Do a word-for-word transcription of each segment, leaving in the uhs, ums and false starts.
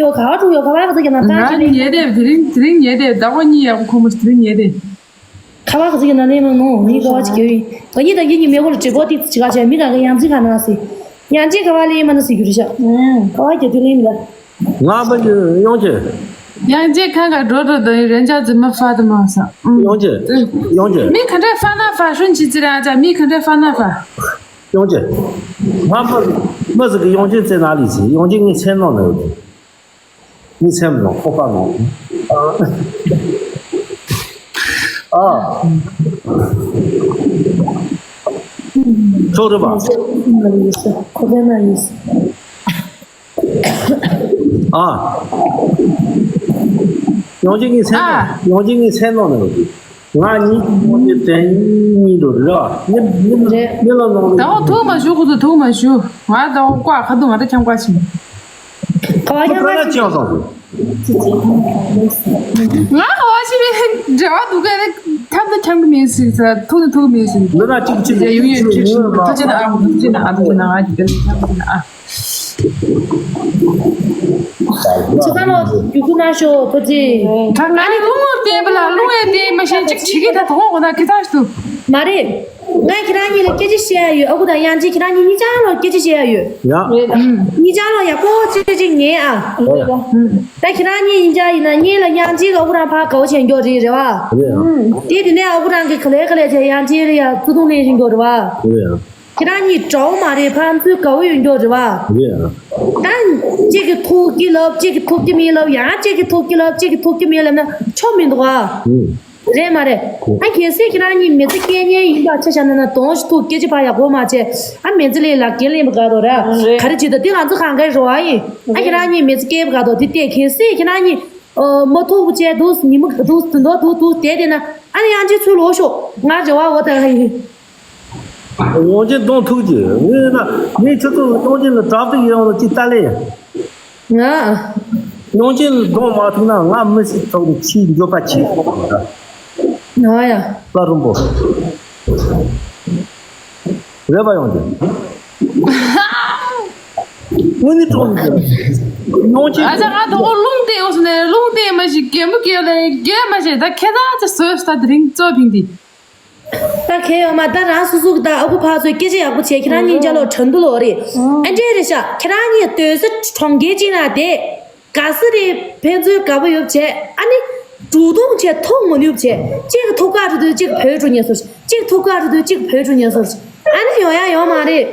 ཡོད། ག་བ་འགྲོ་ཡོད། ག་བ་ག་ཚོད་ཀྱི་ནང་ང་ལྟ་ནི་ཉལ་བསྡད། དེ་རིང་དེ་རིང་ཉལ་བསྡད། ཟླ་བ་གཉིས་ཡག་པོ་ཁོམ་པ་ཞིག་དེ་རིང་ཉལ་བསྡད། ག་བ་ག་ཚོད་ཀྱི་ནང་ལེན་མ་ནོ་ངའི་ག་བ་ཅིག་གྱོད་ཡིན། ང་གཉིས་དང་གཉིས་མེ་འཁོར་ལ་བྲེ་པོ་ཏིག་ཅི་ག་བྱས་མི་ག་ག་ཡང་ཅི་ག་ན་སི་ཡང་ཅི་ག་བ་ལེན་མ་ན་སི་གྱུར་ཤག་ག་བ་གྱོད་དུ་ལེན་ལ། ང་མ་ཡོང་ཆེ། ཡང་ཅི་གང་ག་འགྲོ་འགྲོ་དང་རེན་ཅག་ཙི་མ་ཧྥ་དུ་མ་ས། ཡོང་ཆེ། ཡོང་ཆེ། མི་ག་འདྲ་ཧྥ་ན་ཧྥ་ཧྲུན་ཅི་ཙི་ར་ཅག་མི་ག་འདྲ་ཧྥ་ན་ཧྥ། ཡོང་ཆེ། ང་མ་མ་ཟིག་གི་ཡོང་ཆེ་ཙེ་ན་ལི་ཟི་ཡོང་ཆེ་ངའི་སེམས་ནང་ན་ཡོད། ངའི་སེམས་ནང་ཁོག་པ་ནང་། ཨ། ཁྱོད་རེད་པ། ཁོ་པའི་ན་ཡིས། ཨ། ཡོང་ཆེ་ངའི་སེམས་ནང་། ཡོང་ཆེ་ངའི་སེམས་ནང་ན་ཡོད། ང་གཉིས་ཀྱི་དབང་ཆེན་དྲན་གཉིས་འགྲོ་རེད་བ། མི་མི་མི་ལ་ནང་ལ། ད་འོ་ཐུག་མ་ཞུ། ཁོ་ཚོ་ཐུག་མ་ཞུ། ང་ད་འོ་ཀ་ཁ་ཐུག་ང་ད་ཁྱམ་ཀ་ཕྱིན། ཁ་བ་ཁྱམ་ཀ་ཕྱིན། ང་ཁ་བ་ཕྱིན་པའི་འབྲེལ་བ་འདུག་ག་ནི་ཁྱམ་ད་ཁྱམ་གི་མིན་ཟིག་ས་ཐུག་ནི་ཐུག་མིན་ཟིག་འདི་ན་གཅིག་གཅིག་ཡ་ཡུ་ཡུ་ཐུག་ཅེ་ན་ཨ། ཐུག་ཅེ་ན་ཨ། ཐུག་ཅེ་ན་ཨ། ཁྱེད་རང་ལ་རྒྱུགས་ཁུངས་གནང་ཤོག་ཐུགས་རྗེ། ད་ང་ནི་རླུང་ལ་བལྟས་པ་ལ་རླུང་ལ་བལྟས་མ་ཤེས་ཅིག་བྱེད་ཀྱི་ད་དོ་དགོངས་ན་ཁི་ཚང་ཞིག་ཏུ། མ་རེད། ང་ཁྱེད་རང་གཉིས་ལ་སྐད་ཆ་བཤད་ཡ་ཡོད། ཨ་ཁུ་དང་གཡང་སྐྱིད་ཁྱེད་རང་གཉིས་གཉིས་ཆ་ལ་སྐད་ཆ་བཤད་ཡ་ཡོད། ཡ། གཉིས་ཆ་ལ་ཡག་པོ་བྱེད་ཅིག་ཉན་ཨ། ད་ཁྱེད་རང་གཉིས་གཉིས་ཆ་ཡིན་ན་གཉིས་ལ་གཡང་སྐྱིད་ཨ་ཁུ་རང་ཕར་དགའ་བོ་བྱེད་མགྱོགས་རེད་རེད་བ། རེད་ཨ། དེ་དེ་ནས་ཨ་ཁུ་རང་གི་ག་ལེ་ག་ལེ་བྱས་གཡང་སྐྱིད་ལ་ཡ་བརྩེ་དུང་ལེན་བཞིན་མགྱོགས་རེད་བ། རེད་ཨ། ཁྱེད་རང་གཉིས་འདྲ་བོ་མ་རེད། ཕར་ཚུར་དགའ་བོ་ཡོད་མགྱོགས་རེད་བ། རེད་ཨ། ད་གཅིག་གིས་ཐུག་གི་ལབ་གཅིག་གིས་ཐུག་གི་མིན་ལབ། ཡང་གཅིག་གིས་ཐུག་གི་ལབ་གཅིག་གིས་ཐུག་གི་མིན་ལབ་ན་ཆོ་མི་འདུག་ཨ། ཨུ། རེད་མ་རེད། ཨུ། ཨ་གལ་སྲིད་ཁྱེད་རང་གཉིས་མི་ཚེ་སྐྱེལ་མཁན་ཡིན་པ་ཆ་བཞག་ན་ན་དོང་ཞིག་ཐུག་སྐད་ཆ་ཕར་ཡག་པོ་མ་བྱས། ཨ་མི་ཚེ་ལས་ལག་འཁྱེར་ལེན་པ་དགའ་འདུག་ར། རེད། ག་རེ་བྱེད་འདུག་དེ་ང་ཚོ་གང་གའི་རེ་བ་ཡིན། ཨ་ཁྱེད་རང་གཉིས་མི་ཚེ་སྐྱེལ་བ་དགའ་འདུག་དེ་ལྟས་གལ་སྲིད་ཁྱེད་རང་གཉིས་ཨ་མ་ཐུག་པ་བྱས་འདུག་ཉི་མ་འདུག་དུས་འདུག་འདུག་འདུག་བསྡད་བསྡད་ན་ཨ་ནི་གཡང་སྐྱིད་ཚུར་ལོག་ཤོག་ང་རེ་བ་འོ་ད་ཡིན། ཡོང་ཆེན་གདོང་ཐུག་ཅིག་ངས་ན་ངས་ཁྱོད་ཚོ་ཡོང་ཆེན་ལ་དྲག་ཏུ་ཡོང་ལ་ཅིག་ལྟ་ལེ། ང་། ཡོང་ཆེན་ལ་གདོང་མ་ཐུག་ན་ང་མི་སྲིད་ཐོག་ནས་ཕྱིའི་འགྱོད་པ་ཆེ་ཤོས་རེད། ང་ཡ། ལྷ་རིན་པོ། རེད་པ་ཡོང་ཆེན། དངོས་གནས་དྲང་གནས་ཡོང་ཆེན། ཨ་ཅག་ང་དོ་གོ་རླུང་བསྟན་ཡོང་སོང་ནས་རླུང་བསྟན་མ་ཞིག་རྒན་པོ་རྒན་ལས་རྒན་མ་ཞིག་ད་ཁྱེད་རང་ཅག་བཟོས་ད་དེ་རིང་གཙོ་ཕིང་དེ། ད་ཁེ་ཡོད་མ་ད་རང་སོ་སོ་གི་ད་ཨ་ཁུ་ཕར་ཚུར་སྐད་ཆ་ཡག་པོ་བྱས་ཁྱེད་རང་གཉིས་ཆ་ལོ་གྲོན་འདུ་ལོ་རེད། ཨ་འདྲས་རེད་ཤག་ཁྱེད་རང་གཉིས་སྡོད་ས་གྲོང་ཁྱེར་གཅིག་ན་བསྡད། དགའ་ས་རེད། ཕན་ཚུན་དགའ་པོ་ཡོད་བྱས་ཨ་ནི། འགྲོ་དུང་བྱས་ཐུག་མ་ནུས་བྱས་གཅིག་ཐུག་ག་འགྲོ་དུས་གཅིག་བྲོས་འགྲོ་ཉན་སོ་གཅིག་ཐུག་ག་འགྲོ་དུས་གཅིག་བྲོས་འགྲོ་ཉན་སོ། ཨ་ནི་ཡོང་ཡ་ཡོད་མ་རེད།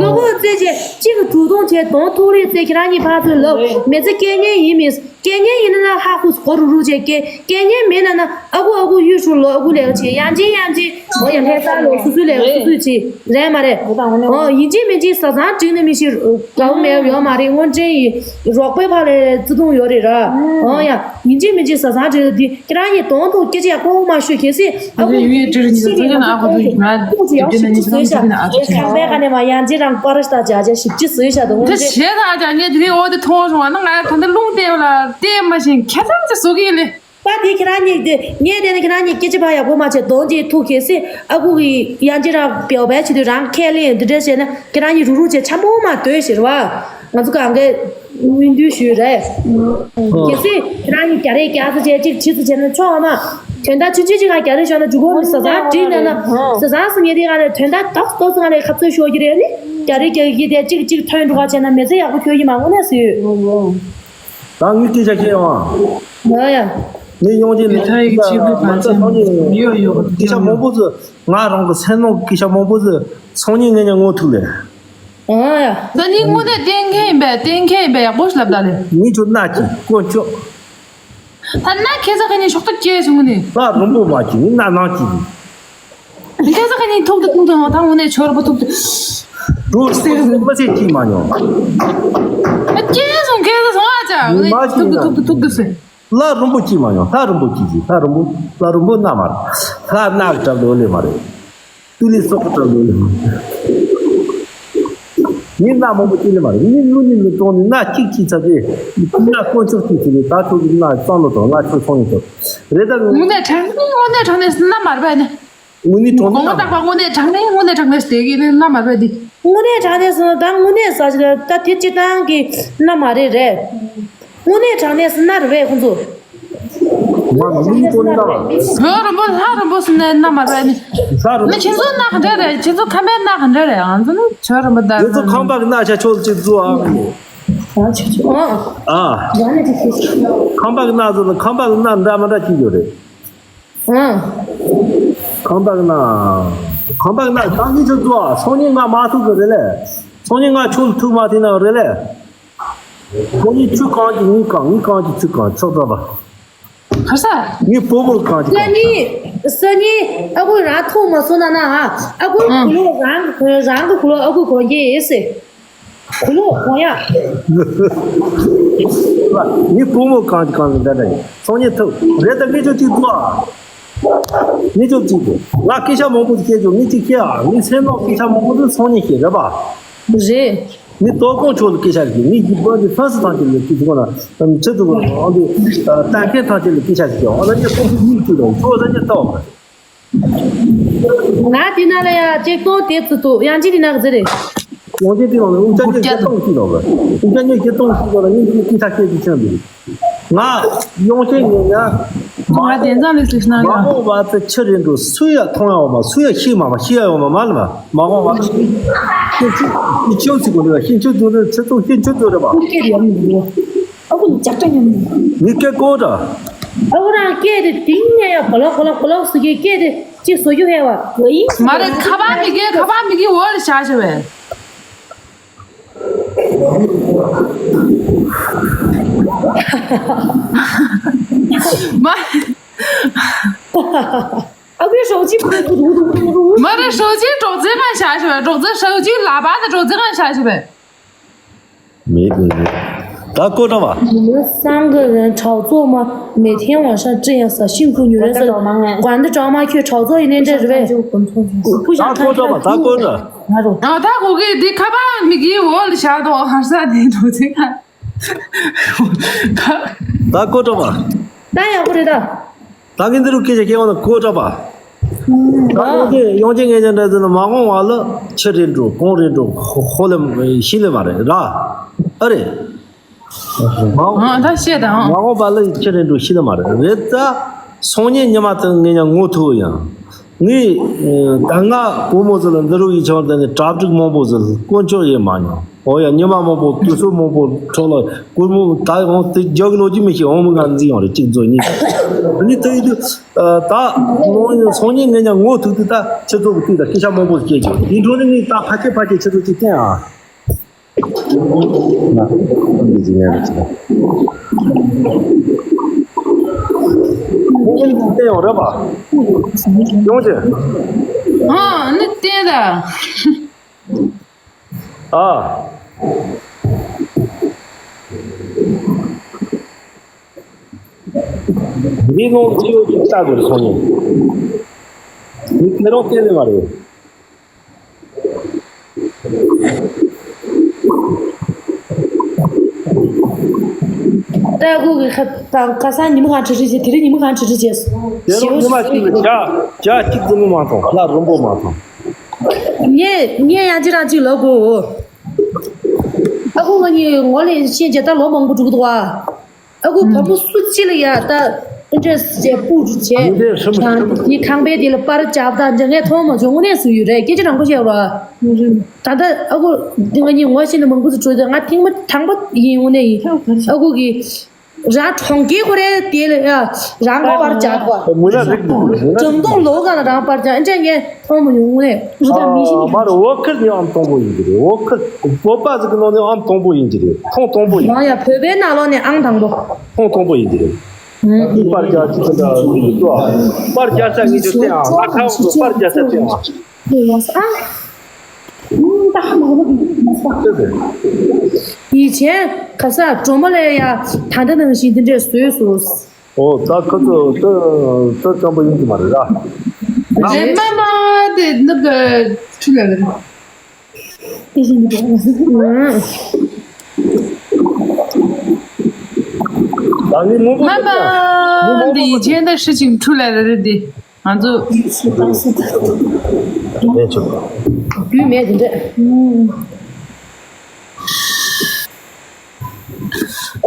ལོ་གོ་རྩེ་བྱས་གཅིག་འགྲོ་དུང་བྱས་གདོང་ཐུག་རེད་ཟེར་ཁྱེད་རང་གཉིས་ཕར་ཚུར་ལབ་མི་ཚེ་སྐྱེལ་མཁན་ཡིན་མིན། སྐད་ཉན་ཡིན་ན་ཧ་ཧུ་སྒོ་རུ་རུ་བྱས་སྐད། སྐད་ཉན་མིན་ན་ན་ཨ་ཁུ་ཨ་ཁུ་གཡུ་ཧྲུལ་ལོ་ཨ་ཁུ་ལས་ཀ་བྱེད། ཡང་ཅིན་ཡང་ཅིན་འོ་ཡང་ལྷ་ས་ལོ་སུ་སུ་ལས་ཀ་སུ་སུ་བྱེད་རེད་མ་རེད། འོ་ཡིན་ཅིན་མིན་ཅིན་བཟའ་ཚང་འགྲིག་ན་མི་ཤེས་དགའ་བོ་མེད་ཡོད་མ་རེད། དངོས་འབྲེལ་ཡིན་རོགས་པའི་ཕ་ལས་བརྩེ་དུང་ཡོད་རེད་ར། འོ་ཡ་ཡིན་ཅིན་མིན་ཅིན་བཟའ་ཚང་འགྲིག་ན་འདི་ཁྱེད་རང་གཉིས་གདོང་ཐུག་སྐད་ཆ་ཡག་པོ་མ་ཤོད་གལ་སྲིད། ཨ་ཁུ་ཡུལ་ཡུལ་ཀྲི་རི་ཉི་ཚོ་ཡང་ཞིབ་ཅི་བཟོས་ཤག་ཁང་པའི་ཁ་ནས་མ་ཡང་ཅི་རང་པར་ཤ་ཅག་ཅག་ཞིབ་ཅི་བཟོས་ཤག་དང་དེ་བྱས་ད་ཅག་ངས་དེ་རིང་འོ་དེ་མཐོང་སོང་བ་ན་ང་ད་འདི་རླུང་བསྟན་ལ་བལྟས་མ་ཤེས་ཁྱད་མཚར་ཅིག་བཟོ་གི་ཡིན་ལེ། ད་དེ་ཁྱེད་རང་གཉིས་དེ་ངས་དེ་ནི་ཁྱེད་རང་གཉིས་སྐད་ཆ་ཕར་ཡག་པོ་མ་བྱས་གདོང་ཅིག་ཐུག་གལ་སྲིད་ཨ་ཁུ་གི་ཡང་ཅི་རང་བེའུ་བེའུ་བྱེད་དུས་རང་ཁས་ལེན་འདི་འདྲ་བྱས་ན་ཁྱེད་རང་གཉིས་རུག་རུག་བྱས་འཆམ་པོ་མ་སྡོད་ཤེར་བ། ང་ཚོ་གང་གའི་སྨོན་འདུན་ཞུས་རེད། གལ་སྲིད་ཁྱེད་རང་གཉིས་རྒྱ་རེ་རྒྱག་ཚོ་བྱས་གཅིག་བྱེད་ཚོ་བྱས་ན་ཆོག་ཨ་མ། དོན་དག་ཆུང་ཆུང་ཅིག་ག་རྒྱ་རེ་ཤོར་ན་འཇུག་གོ་མི་བཟའ་ཚང་བྲིས་ན་ན་བཟའ་ཚང་སུ་ཉེ་དེ་ག་ནས་དོན་དག་ཏོག་ཏོག་ཙམ་ག་ནས་ཁ་ཚོད་ཤོར་གྱི་རེད་ནི། རྒྱ་རེ་རྒྱག་གི་དེ་གཅིག་གཅིག་ཐོན་འགྲོ་ག་བྱས་ན་མི་ཚེ་ཡག་པོ་འཁྱོལ་གྱི་མ་དངོས་གནས་སུ་ཡོད། ད་ངའི་སྐད་ཆ་ཤེས་ཡོང་ཨ། ཡ་ཡ། ངས་ཡོང་རྗེས་ནས་ད་ཡི་གེ་གཅིག་པུ་བར་ཆད་ཡོད་ཡོད་སྐད་ཆ་མང་པོ་ཟེར། ང་རང་གི་སེམས་ནང་སྐད་ཆ་མང་པོ་ཟེར། སང་ཉིན་ངས་ཉིན་ངོ་ཐུག་ལེ། ཨ་ཡ། ད་ནི་དངོས་གནས་བསྟན་མཁན་ཡིན་པས་བསྟན་མཁན་ཡིན་པས་ཡག་པོ་ཞིག་ལབ་ད་ལེ། ངས་ཁྱོད་མནའ་སྐྱེལ་དཀོན་མཆོག་ད་མནའ་ཁེ་ས་ཁ་ཉིན་ཤོག་ཐབས་སྐྱེལ་བྱུང་ནི། ད་རིན་པོ་མ་སྐྱེལ་ངས་མནའ་ནང་སྐྱེལ་གི། ཁེ་ས་ཁ་ཉིན་ཐུག་ཏུ་ཐུག་ཏུ་ཧོ་ད་དངོས་གནས་ཆོར་པོ་ཐུག་ཏུ། འགྲོ་སེ་མ་སེ་སྐྱེལ་མ་མྱོང་། ད་སྐྱེལ་སོང་ཁེ་ས་སོང་ཨ་ཅག་དངོས་གནས་ཐུག་ཏུ་ཐུག་ཏུ་ཐུག་ཏུ་སེ། ལྷ་རིན་པོ་སྐྱེལ་མ་མྱོང་། ལྷ་རིན་པོ་སྐྱེལ་གི། ལྷ་རིན་པོ་ལྷ་རིན་པོ་མནའ་མ་རེད། ལྷ་མནའ་གི་གྲབས་ལོ་ལེ་མ་རེད། ཏུ་ལི་སོག་གྲབས་ལོ་ལེ་མ་རེད། ངས་མནའ་མང་པོ་སྐྱེལ་ལེ་མ་རེད། ངས་ལུ་ནི་ལུ་གཏོང་ནི་མནའ་གཅིག་གཅིག་ཚ་གི་མནའ་དཀོན་མཆོག་གཅིག་ཚ་གི་ད་ཁྱོད་ཀྱི་མནའ་གཙང་ལོ་དང་ང་ཁྱོད་ཚོང་ཡིན་ཐོབ་རེད་ད། དངོས་གནས་དྲང་གནས་དངོས་གནས་དྲང་གནས་མནའ་མ་རེད་པས་ནི། དངོས་གནས་དྲང་གནས་དགོངས་པ་དག་པ་དངོས་གནས་དྲང་གནས་དངོས་གནས་དྲང་གནས་དེ་གི་ནི་མནའ་མ་རེད་པས་འདི། དངོས་གནས་དྲང་གནས་སོང་ད་དངོས་གནས་ཟ་ཞིག་ད་དེ་སྤྱིར་བཏང་གི་མནའ་མ་རེད་རེད། དངོས་གནས་དྲང་གནས་སུ་ན་རེད་པས་ཁོང་ཚོ། ང་མི་ཀུན་ན། ལྷ་རིང་པོ་ལྷ་རིང་པོ་སུ་ནས་ན་མ་རེད་ནི། ལྷ་རིང་ནི་ཁྱེད་ཚོ་ན་ག་འདྲ་རེད། ཁྱེད་ཚོ་ཁམས་པའི་ན་ག་འདྲ་རེད། ང་ཚོ་ནི་ཆོས་རིང་པོ་ད། ཁྱེད་ཚོ་ཁམས་པ་གི་ན་ཆ་ཆོས་གཅིག་བཟོ་ཨ། ཨ་ཆོས་ཆོས་ཨ། ཨ། ཡང་ནས་ཅིག་ཤེས། ཁམས་པ་གི་ན་ཚོ་ནི་ཁམས་པ་གི་ན་འདྲ་མི་འདྲ་ཅིག་ཡོད་རེད། ཨ། ཁམས་པ་གི་ན། ཁམས་པ་གི་ན་ད་ངས་ཆོས་བཟོ་ཨ། སང་ཉིན་ང་མ་ཐུག་གི་རེད་ལེ། སང་ཉིན་ང་ཆོས་ཐུག་མ་ཐུག་ན་རེད་ལེ། ཁོ་གཉིས་ཆུ་གང་གི་ངས་གང་ངས་གང་གི་ཆུ་གང་ཆོག་ཙམ་པ། ག་ས། ངས་བུ་མོར་གང་གི་སང་ཉིན། སང་ཉིན་ཨ་ཁུ་རང་ཐུག་མ་སོང་ན་ན་ཨ། ཨ་ཁུ་ཨང་གུ་ལོ་རང་གི་རང་གི་གུ་ལོ་ཨ་ཁུ་གོན་གྱི་ཡིན་ཟེར། གུ་ལོ་གོན་ཡ། ངས་བུ་མོར་གང་གི་གང་གི་འདྲ་འདྲ་ཡིན། སང་ཉིན་ཐུག་རེད་ད་ངས་ཆོ་གཅིག་བཟོ་ཨ། ངས་ཆོ་གཅིག་བཟོ། ང་སྐད་ཆ་མང་པོ་ཞིག་བཤད་ཆོག་ངས་གཅིག་བཤད་ཨ། ངས་སེམས་ནང་སྐད་ཆ་མང་པོ་ཞིག་སང་ཉིན་བཤད་རེད་པ། རེད། ངས་དོ་དགོང་ཆོག་ལ་སྐད་ཆ་ཞིག་ངས་ཀྱི་པོ་འདི་ཧྥ་སི་ཐང་ཆེ་ལ་ཀྱི་ཟུག་ན་ཆེ་ཟུག་ཨང་འདི་ལྟ་མཁན་ཐང་ཆེ་ལ་སྐད་ཆ་ཞིག་ཨོ་ན་ཉེ་ཁོང་ཚོ་གཉིས་ཀྱི་ལོ་ཁྱོད་ཟ་ཉེ་ལྟ་བ། ང་དེ་ན་ལ་ཡ་ཅེག་ཏོ་དེ་ཙི་ཏོ་ཡང་ཅི་དེ་ན་གི་ཟེར་རེད། ཡང་ཅི་དེ་ལོ་ལ་ཨུ་ཅག་ཉེ་ཀྱི་ཏོང་ཀྱི་ལོ་ལ་ཨུ་ཅག་ཉེ་ཀྱི་ཏོང་ཀྱི་ལོ་ལ་ངས་འདི་སྐད་ཆ་བཤད་ཀྱི་ཆེན་འདུག་ང་ཡོང་ཆེན་ངེད་ཡ། ང་དེ་ཚང་ལས་ཟེར་ན་མ་ཡ་འོངས་བར་དུ་ཆི་རེད་འགྲོ་སུ་ཡ་མཐོང་ཡ་འོ་མ་སུ་ཡ་ཤེས་མ་མ་ཤེས་ཡ་འོ་མ་མ་ལ་མ་མ་འོངས་བར་དུ་ཤེས་ཆུ་ཤེས་ཆུ་ཚིག་གོ་ལ་ཤེས་ཆུ་ཚོ་རེད་ཆུ་ཚོ་ཤེས་ཆུ་ཚོ་རེད་པ། ཁྱེད་ཡ་མི་འགྲོ། ཨ་ཁུ་ནི་ཅག་ཅག་ཡ་མི་འགྲོ། མི་སྐད་གོ་འདྲ། ཨ་ཁུ་རང་སྐད་དེ་དིང་ངེ་ཡ་གོ་ལོག་གོ་ལོག་གོ་ལོག་སུ་གི་སྐད་དེ་ཅི་བཟོ་རྒྱུ་ཧེ་བ་གོ་ཡིན། མ་རེད་ཁ་པར་མི་སྐད་ཁ་པར་མི་སྐད་འོག་ལ་བཞག་བྱས་པས། མ། ཨ་ཁུའི་ཧྲོག་ཅི་པུ་རུ་རུ་རུ་རུ། མ་རེད་ཧྲོག་ཅི་སྒྲོག་ཙེ་ང་བཞག་ཞུ་བས་སྒྲོག་ཙེ་ཧྲོག་ཅི་ལ་པ་དང་སྒྲོག་ཙེ་ང་བཞག་ཞུ་བས། མེད་མེད་མེད། ད་ཀོ་ཀྲ་བ། སང་གི་རིང་གྲོགས་ཚོགས་མ་མེ་ཐེན་ཝང་ཧྲན་ཀྲི་ཡང་ས་ཤིང་ཁུ་ཉུ་རེ་ས་ཝང་དུ་གྲོགས་མ་ཁྱོད་གྲོགས་ཚོགས་ཡིན་ནན་ཏེ་རེ་བས། ཀུ་ཞག་ད་ཀོ་ཀྲ་བ་ད་ཀོ་ཀྲ། ང་རོ། ཨ་ད་གོ་གི་འདི་ཁ་པར་མི་གི་འོག་ལ་བཞག་དོ་ཧར་ས་དེ་འགྲོ་ཚེ་ད། ད་ཀོ་ཀྲ་བ། ད་ཡག་པོ་རེད་ད། ད་གིན་འདི་རུ་སྐད་ཆ་སྐད་བ་ན་ཀོ་ཀྲ་བ། ད་ཡོང་ཅེ་ཡོང་ཅེ་ངས་ཅང་འདྲ་ཟེར་ན་མ་འོངས་བ་ལ་ཆི་རེད་འགྲོ་གང་རེད་འགྲོ་ཧོ་ལེ་ཤི་ལེ་མ་རེད་ར། ཨ་རེད། མ་འོངས་ཨ་ད་བཤད་དང་། མ་འོངས་པ་ལ་ཆི་རེད་འགྲོ་ཤི་ལེ་མ་རེད་རེད་ད། སང་ཉིན་ཉི་མ་དང་ངས་ཀྱང་ངོ་ཐུག་ཡང་། ངས་ད་ང་བུ་མོ་ཚོ་ལ་འདི་རུ་ཡི་ཆང་དང་ནི་གྲ་སྒྲིག་མང་པོ་ཚོ་ལ་དཀོན་མཆོག་ཡེ་མ་མྱོང་། ཨོ་ཡ་ཉི་མ་མང་པོ་དུས་ཚོད་མང་པོ་འཕྲོ་ལ་སྐུར་མོ་ད་འོང་དེ་རྒྱག་ལོ་ཅི་མི་ཤེས་འོང་མི་ང་འཛིན་ཡོང་རེད་གཅིག་མཛོད་གཉིས། ཨ་ནི་ད་ཡི་དུས་ད་ངོ་སང་ཉིན་ངས་ཀྱང་ངོ་ཐུག་དུས་ད་ཁྱེད་ཚོ་གི་དུས་ད་སྐད་ཆ་མང་པོ་སྐྱེས་ཀྱི་འདི་འཕྲོ་ནི་ངས་ད་ཕ་ཁྱེད་ཕ་ཁྱེད་ཁྱེད་ཚོ་གཅིག་བསྟན་ཨ། ང་འདི་ཟིན་ཡ་རེད་ཅི་ད། ཁོང་གིས་བསྟན་ཡོང་རེད་པ། ཡོང་ཅི། ཨ་ནི་བསྟན་ད། ཨ། འདི་ནང་ཅི་ཡོད་ཅིག་ལྟ་དགོས་སོང་ནས། འདི་ཁྱེད་རང་བལྟས་ནས་མ་རེད། ལྟ་དགོས་ཀྱི་ཁ་དང་ཁ་སང་ཉི་མ་གང་ཁྲི་ཁྲི་བྱས་དེ་རིང་ཉི་མ་གང་ཁྲི་ཁྲི་བྱས། དེ་རིང་ཉི་མ་གཅིག་ལ་བྱ་བྱ་གཅིག་ཙམ་མ་མཐོང་ལྷ་རིང་པོ་མ་མཐོང་། ངས་ངས་ཡང་ཅི་རང་ཅིག་ལབ་དགོས། ཨ་ཁུ་ང་གཉིས་ངོ་ལས་ཤེས་བྱས་ད་ལོ་མང་པོ་འགྲོ་གི་འདུག་བ། ཨ་ཁུ་བུ་མོ་སུ་གཅིག་ལ་ཡ་ད་འདྲེ་ཟེར་སྤུ་རུ་བྱས། ཁང་པའི་དེ་ལ་པར་བརྒྱབ་ད་འདྲེ་ངས་མཐོང་མ་བྱུང་དངོས་གནས་སུ་ཡོད་རེད་སྐད་ཆ་རང་པོ་བཤད་རོགས། ད་ལྟ་ཨ་ཁུ་འདི་ང་གཉིས་ངོ་ཤེས་ནས་མང་པོ་ཟིག་འགྲོ་ད་ང་ཐེངས་མ་དང་པོ་ཡིན་དངོས་གནས་ཡིན། ཨ་ཁུ་གི་རང་གྲོང་ཁྱེར་ཁོ་རེ་དེ་ལ་ཡ་རང་གི་པར་བརྒྱབ་པ། མུན་ན་རིག་འདུག་མུན་ན་རིག་འདུག་ལོ་ག་ལ་རང་པར་བརྒྱབ་འདྲེ་ངས། ཐོང་མོ་ཡོང་ངེས། རུ་དང་མི་ཤི། མར་འོ་ཁིར་ནི་ཨམ་དང་པོ་ཡིན་གྱི་རེད། འོ་ཁིར་བོད་པ་ཟིག་གི་ནང་ནས་ཨམ་དང་པོ་ཡིན་གྱི་རེད། ཐོང་དང་པོ་ཡིན། ཡང་ཡང་བོད་པའི་ནང་ལོགས་ནས་ཨང་དང་པོ། ཐོང་དང་པོ་ཡིན་གྱི་རེད། ཨུ། པར་རྒྱག་ཅི་ཚོ་འདྲ་ཡིན་གྱི་འདུག་ཨ། པར་རྒྱག་ས་ངེས་ཅིག་བསྟན་ཨ། ང་ཁ་འོག་ཏུ་པར་རྒྱག་ས་བསྟན་ཨ། ཡིན་ཡང་ས་ཨ། ད་ཧ་མ་གོ་མ་ས། ཡིན་ཆེན་ག་ས་གྲོ་མོ་ལས་ཡ་ད་ལྟ་ནང་བཞིན་འདི་འདྲས་བཟོས་སོང་། ཨོ་ད་ཁོ་ཚོ་ད་ད་སྐམ་པོ་ཡིན་གྱི་མ་རེད་ར། རེད་མ་མ་དེ་ནུབ་ཀྱི་ཁྲུ་ལ་རེད། དེ་བཞིན་དུ་ད་ནི་མོ་མོ་མ་མ་དེ་ཡི་ཆེན་ད་ཧྲི་ཅིང་ཁྲུ་ལ་རེད་དེ་ང་ཚོ་མེད་ཆོག་རྒྱུས་མེད་དེ་འདྲ།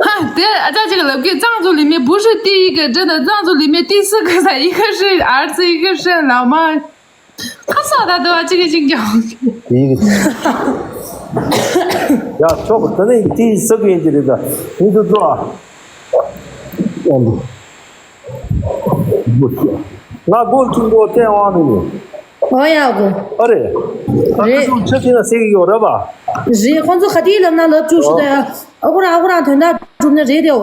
ཧ། དེ་ཨ་ཅག་ཅིག་ལབ་གི 藏族里面不是第一个真的 藏族里面第四个噻 一个是儿子 一个是老妈 ཁ་ས་ད་དུ་ཨ་ཅིག་གཅིག་ཀྱང་དེ་ཡིག་ཡ་ཆོག་དེ་ནས་དེ་ས་གི་ཡིན་གྱི་རེད་ད། ཡིན་དུ་འགྲོ་ཨ། ང་སྒོ་ཁྱིམ་སྒོ་བསྟན་དབང་མི་ནི། ཨོ་ཡ་གོ། ཨ་རེད། ད་རེད། ཁ་ཆུང་ཆ་ཆེ་ན་ཟེར་གི་ཡོད་རེད་པ། རེད། ཁོང་ཚོ་ག་དུས་ལབ་ན་ལབ་བཅུག་ཤི་ད་ཡ། ཨ་ཁུ་རང་ཨ་ཁུ་རང་དོན་དག་གྲུབ་ན་རེད་དེ། ཨོ།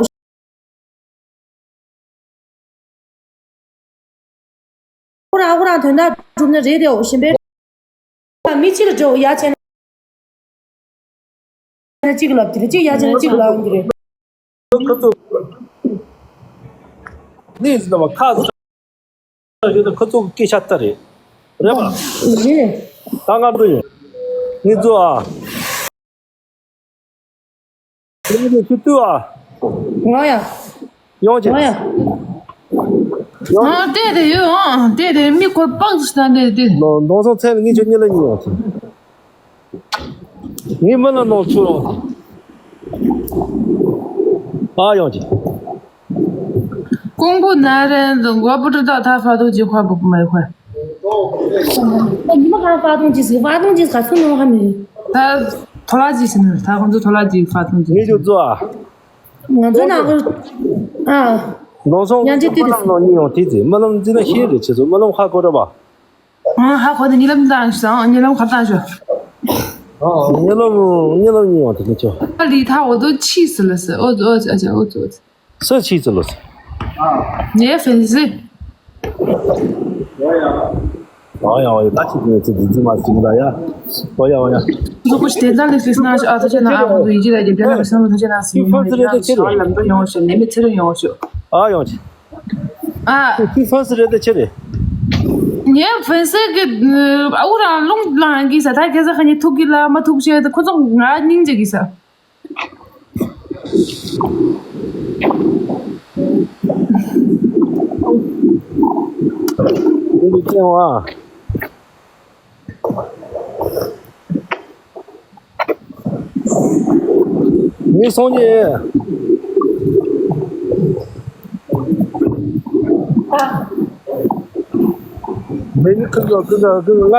ཁོ་རང་ཁོ་རང་དོན་དག་གྲུབ་ན་རེད་དེ། ཨོ་གཞན་པའི་མི་ཕྱིར་འགྲོ་ཡ་བྱས་ན་གཅིག་ལབ་དེ་རེད། གཅིག་ཡ་བྱས་ན་གཅིག་ལབ་འདི་རེད། ཁ་ཚུགས་ནི་ཟིན་པ་ཁ་ཚུགས་ཁ་ཚུགས་སྐད་ཆ་ལྟ་རེད། རེད་པ། རེད། ད་ང་འགྲོ་ཡིན། ངེད་ཚོ་ཨ། ཡོང་གི་ཆུ་ཏུ་ཨ། ང་ཡ། ཡོང་ཅིག་ང་ཡ། ཡོང་། ཨ་བལྟས་ཏེ་ཡོད། ཨ་བལྟས་ཏེ་མི་ཁོ་པང་ཙི་ད་བལྟས་ཏེ། ནོ་ནོ་སོང་ཚེ་ལ་ངེད་ཆུ་གཉིས་ལ་གཉིས་ཡོང་ཅིག་ངས་མི་ལ་ནོ་ཆུ་ཡོང་ཅིག་ཨ་ཡོང་ཅིག 公布男人总国不知道他发动机坏不没坏。 ཨ། ཉི་མ་གང་发动机ཟིག发动机ག་ཚོད་ནང་ཧ་མི། ད་拖拉机ཟིན་ད་ཁོང་ཚོ་拖拉机发动机 ངེད་ཆུ་ཚོ་ཨ། ང་ཚོ་ནང་ཁུལ་ཨ། ནང་སོང་ཡང་ཅི་ཏི་རེད། ནང་གཉིས་ཡོང་དེ་ཚེ་རྨི་ལམ་འཛིན་ན་ཤེས་རེད། ཁྱེད་ཚོ་རྨི་ལམ་ཧ་གོ་རེད་པ། ཨ་ཧ་གོ་ནས་རྨི་ལམ་བཏང་ཞུ་ཨ། རྨི་ལམ་ཁ་བཏང་ཞུ། ཨ་རྨི་ལམ་རྨི་ལམ་གཉིས་ཡོང་དེ་ཁྱེད་ཚོ། 他离他我都气死了是，我我我我我。 ས་ཕྱིས་ཙི་ལོ་ས། ངའི་粉丝། ཨ་ཡ་ཨ་ཡ་ད་ཅི་ཙི་ཙི་ཙི་མ་ཙི་མ་ད་ཡ། ཨ་ཡ་ཨ་ཡ། ཁོ་ཁོ་ཞི་བདེ་ལ་ལིག་ལིག་ན་ཨ་ཐ་ཆ་ན་ཨ་ཁོ་ཡི་ཇི་ལ་ཇི་བདེ་ལ་ཁ་སང་ལ་ཐ་ཆ་ན་སི་མ་ཡི་ཇི་ལ་ཇི་ལ་ལམ་དུ་ཡོང་ཤོག་ནད་མེད་ཚེ་རིང་ཡོང་ཤོག་ཨ་ཡོང་ཅི། ཨ། ཁོའི་ཧྥན་སི་རེད་ད་ཆི་རེད། ངའི་ཧྥན་སི་གི་ཨ་ཁུ་རང་རླུང་ལངས་གི་ས་ད་ཁ་ས་ཁ་ཉི་ཐུག་གི་ལ་མ་ཐུག་ཤེས་ད་ཁོ་ཚོ་ང་སྙིང་རྗེ་གི་ས། ངས་སོང་ཉེ། མེ་ནི་ཁུ་ག་ཁུ་ག་ཁུ་ག་ལ།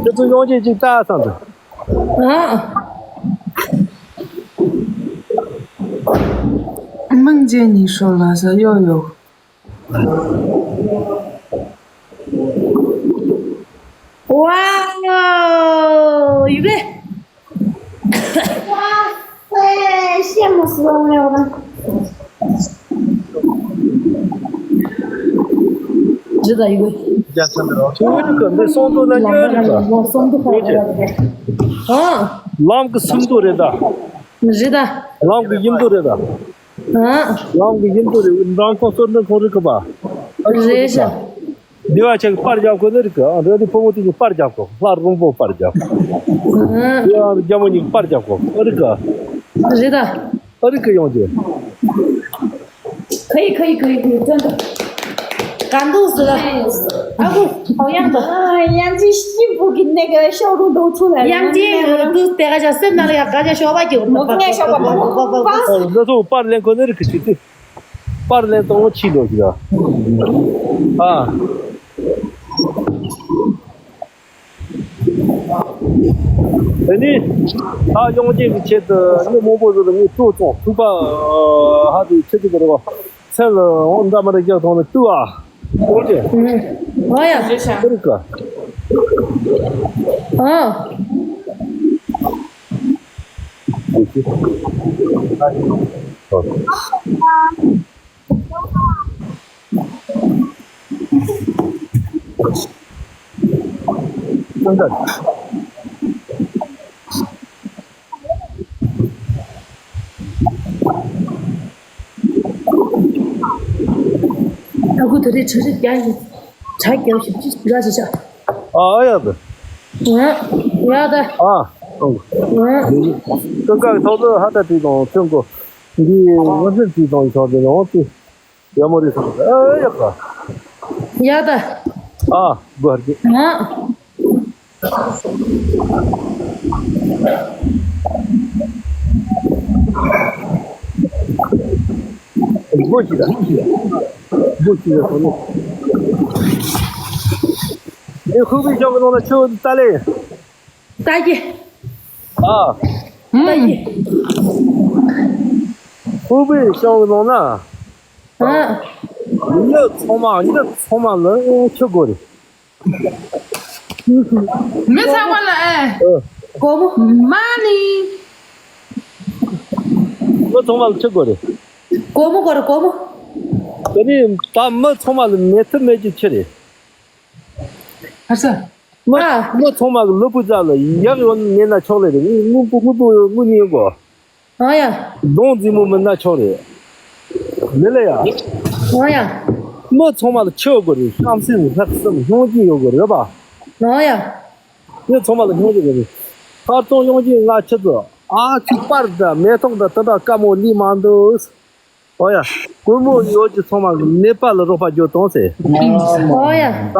ཁྱེད་ཚོ་ཡོང་རྗེས་ཅིག་ལྟ་བསམ་འདུག་ཨ། 梦见你说了是又有。 哇哦，预备。哇塞，羡慕死了我了。 རེད་ད་ཡིན། ཁྱོད་ཀྱི་འདི་སོང་དུ་ན་ཉོས་རེད་ད། སོང་དུ་ཁ་རེད། ཨ། ལམ་གྱི་སུམ་དུ་རེད་ད། རེད་ད། ལམ་གྱི་ཡིན་དུ་རེད་ད། ཨ། ལམ་གྱི་ཡིན་དུ་རེད། འབྲང་ཁོང་སོར་འདི་ཁོང་རིག་གི་པ། རེད་ཤག་འདི་བ་ཆེ་གི་པར་རྒྱབ་གོ་ནི་རིག་གི། ཨ་འདི་འདི་ཕོ་མོ་དེ་གི་པར་རྒྱབ་གོ། ལྷ་རོང་པོ་པར་རྒྱབ། ཨ། འདི་བ་རྒྱ་མོ་གཉིས་པར་རྒྱབ་གོ་རིག་གི། རེད་ད། ཨ་རི་ཀ་ཡོང་རྗེས། 可以可以可以可以，真的。 གང་འདུག་ཟེར་ལ། ཨ་ཁུ། ཨོ་ཡང་འདུག་ཨ། ཡང་ཅི་ཤི་བུ་གི་ནེ་ག་ཤོག་རུ་འདུག་ཚུ་ལ། ཡང་ཅི་འདུག་དེ་ག་ཅག་སེམས་ནང་ལ་ཡང་ག་ཅག་ཤོག་པ་གྱི། མོ་ངས་ཤོག་པ་པ་པ། ཨ་ང་ཚོ་པར་ལེན་གོ་ནི་རི་ཀ་ཅི་ཏི། པར་ལེན་གཏོང་ཕྱི་ལོགས་ཤིག་ཨ། དེ་ནས་ད་ཡོང་རྗེས་ཀྱི་ཆེད་དུ་མི་མང་པོ་ཟིག་ལ་ངས་སྤྲོ་བཙོང་ཐུག་པ་ཧ་དེ་ཆེ་ཆེ་གི་རེད་བ། ཚལ་འོང་འདྲ་མ་རེད་རྒྱག་ཐོང་ནས་བཏུ་བ། ཡོང་རྗེས། ཨ་ཡ། ཁོ་རིག་ག་ཨ། ཨ་ཁུ་ད་རེས་ཁྲ་རིག་རྒྱག་གི། ཁྲ་རྒྱག་ཞིབ་ཅིག་ར་ཞིག་ཤ། ཨ་ཡ་ད། ང་ཡ་ད། ཨ། ང་། ཀ་ཀ་ཐོག་ཏུ་ཧ་ད་དྲིས་དང་ཁྱོད་ཀོ། འདི་ང་ཚོས་དྲིས་དང་ཡོད་དེ་ཡང་དེ། ཡ་མོ་རེད་སོང་། ཨ་ཡ་ད། ཡ་ད། ཨ་གོ་ཧར་གི། ང་། སྒོ་ཞིག་ལ། སྒོ་ཞིག་ལ་སོང་ནས། ཨེ་ཧུ་པི་ཤང་གི་ནང་ལ་ཆུ་ད་ལེ། ད་ཀྱེ། ཨ། ད་ཀྱེ། ཧུ་པི་ཤང་གི་ནང་ན། ཨ། མི་ཚང་མ་མི་ཚང་མ་ལ་ཆུ་དགོས་རེད། མི་ཚང་མ་ལ་ཨེ། ཨ། སྒོར་མོ། མ་ནི། མི་ཚང་མ་ལ་ཆུ་དགོས་རེད། སྒོར་མོ་དགོས་རེད་སྒོར་མོ། དེ་ནི་ད་མི་ཚང་མ་ལ་མེད་ཐབས་མེད་ཀྱི་ཆུ་རེད། ཨ་ས། མི་ཨ། མི་ཚང་མ་གི་ལུས་པོ་རྩ་ལ་ཡག་ཡོད་མེད་ན་ཆོག་ལེ་རེད། ངའི་དངོས་པོ་དངོས་པོ་དངོས་གནས་ཡོད་གོ། ཨ་ཡ། གདོང་འཛིན་མོ་མིན་ན་ཆོག་རེད། མི་ལ་ཡ། ཨ་ཡ། མི་ཚང་མ་ལ་ཆུ་ཡོད་དགོས་རེད། བསམ་སེམས་ལྷག་བསམ་སྙིང་རྗེ་ཡོད་དགོས་རེད་པ། ཨ་ཡ། མི་ཚང་མ་ལ་སྙིང་རྗེ་ཡོད་རེད། ཁ་ཏོང་སྙིང་རྗེ་ང་ཆུ་ཚོད་ཨ་ཁུ་པར་འདྲ་མེ་ཏོག་འདྲ་དེ་འདྲ་དཀའ་མོ་ལི་མ་འདུག་ཨོ་ཡ། སྒོར་མོ་ཡོད་ཀྱི་ཚང་མ་ནད་པ་ལ་རོགས་པ་རྒྱུ་དང་ཟེར། ཨོ་ཡ། ད་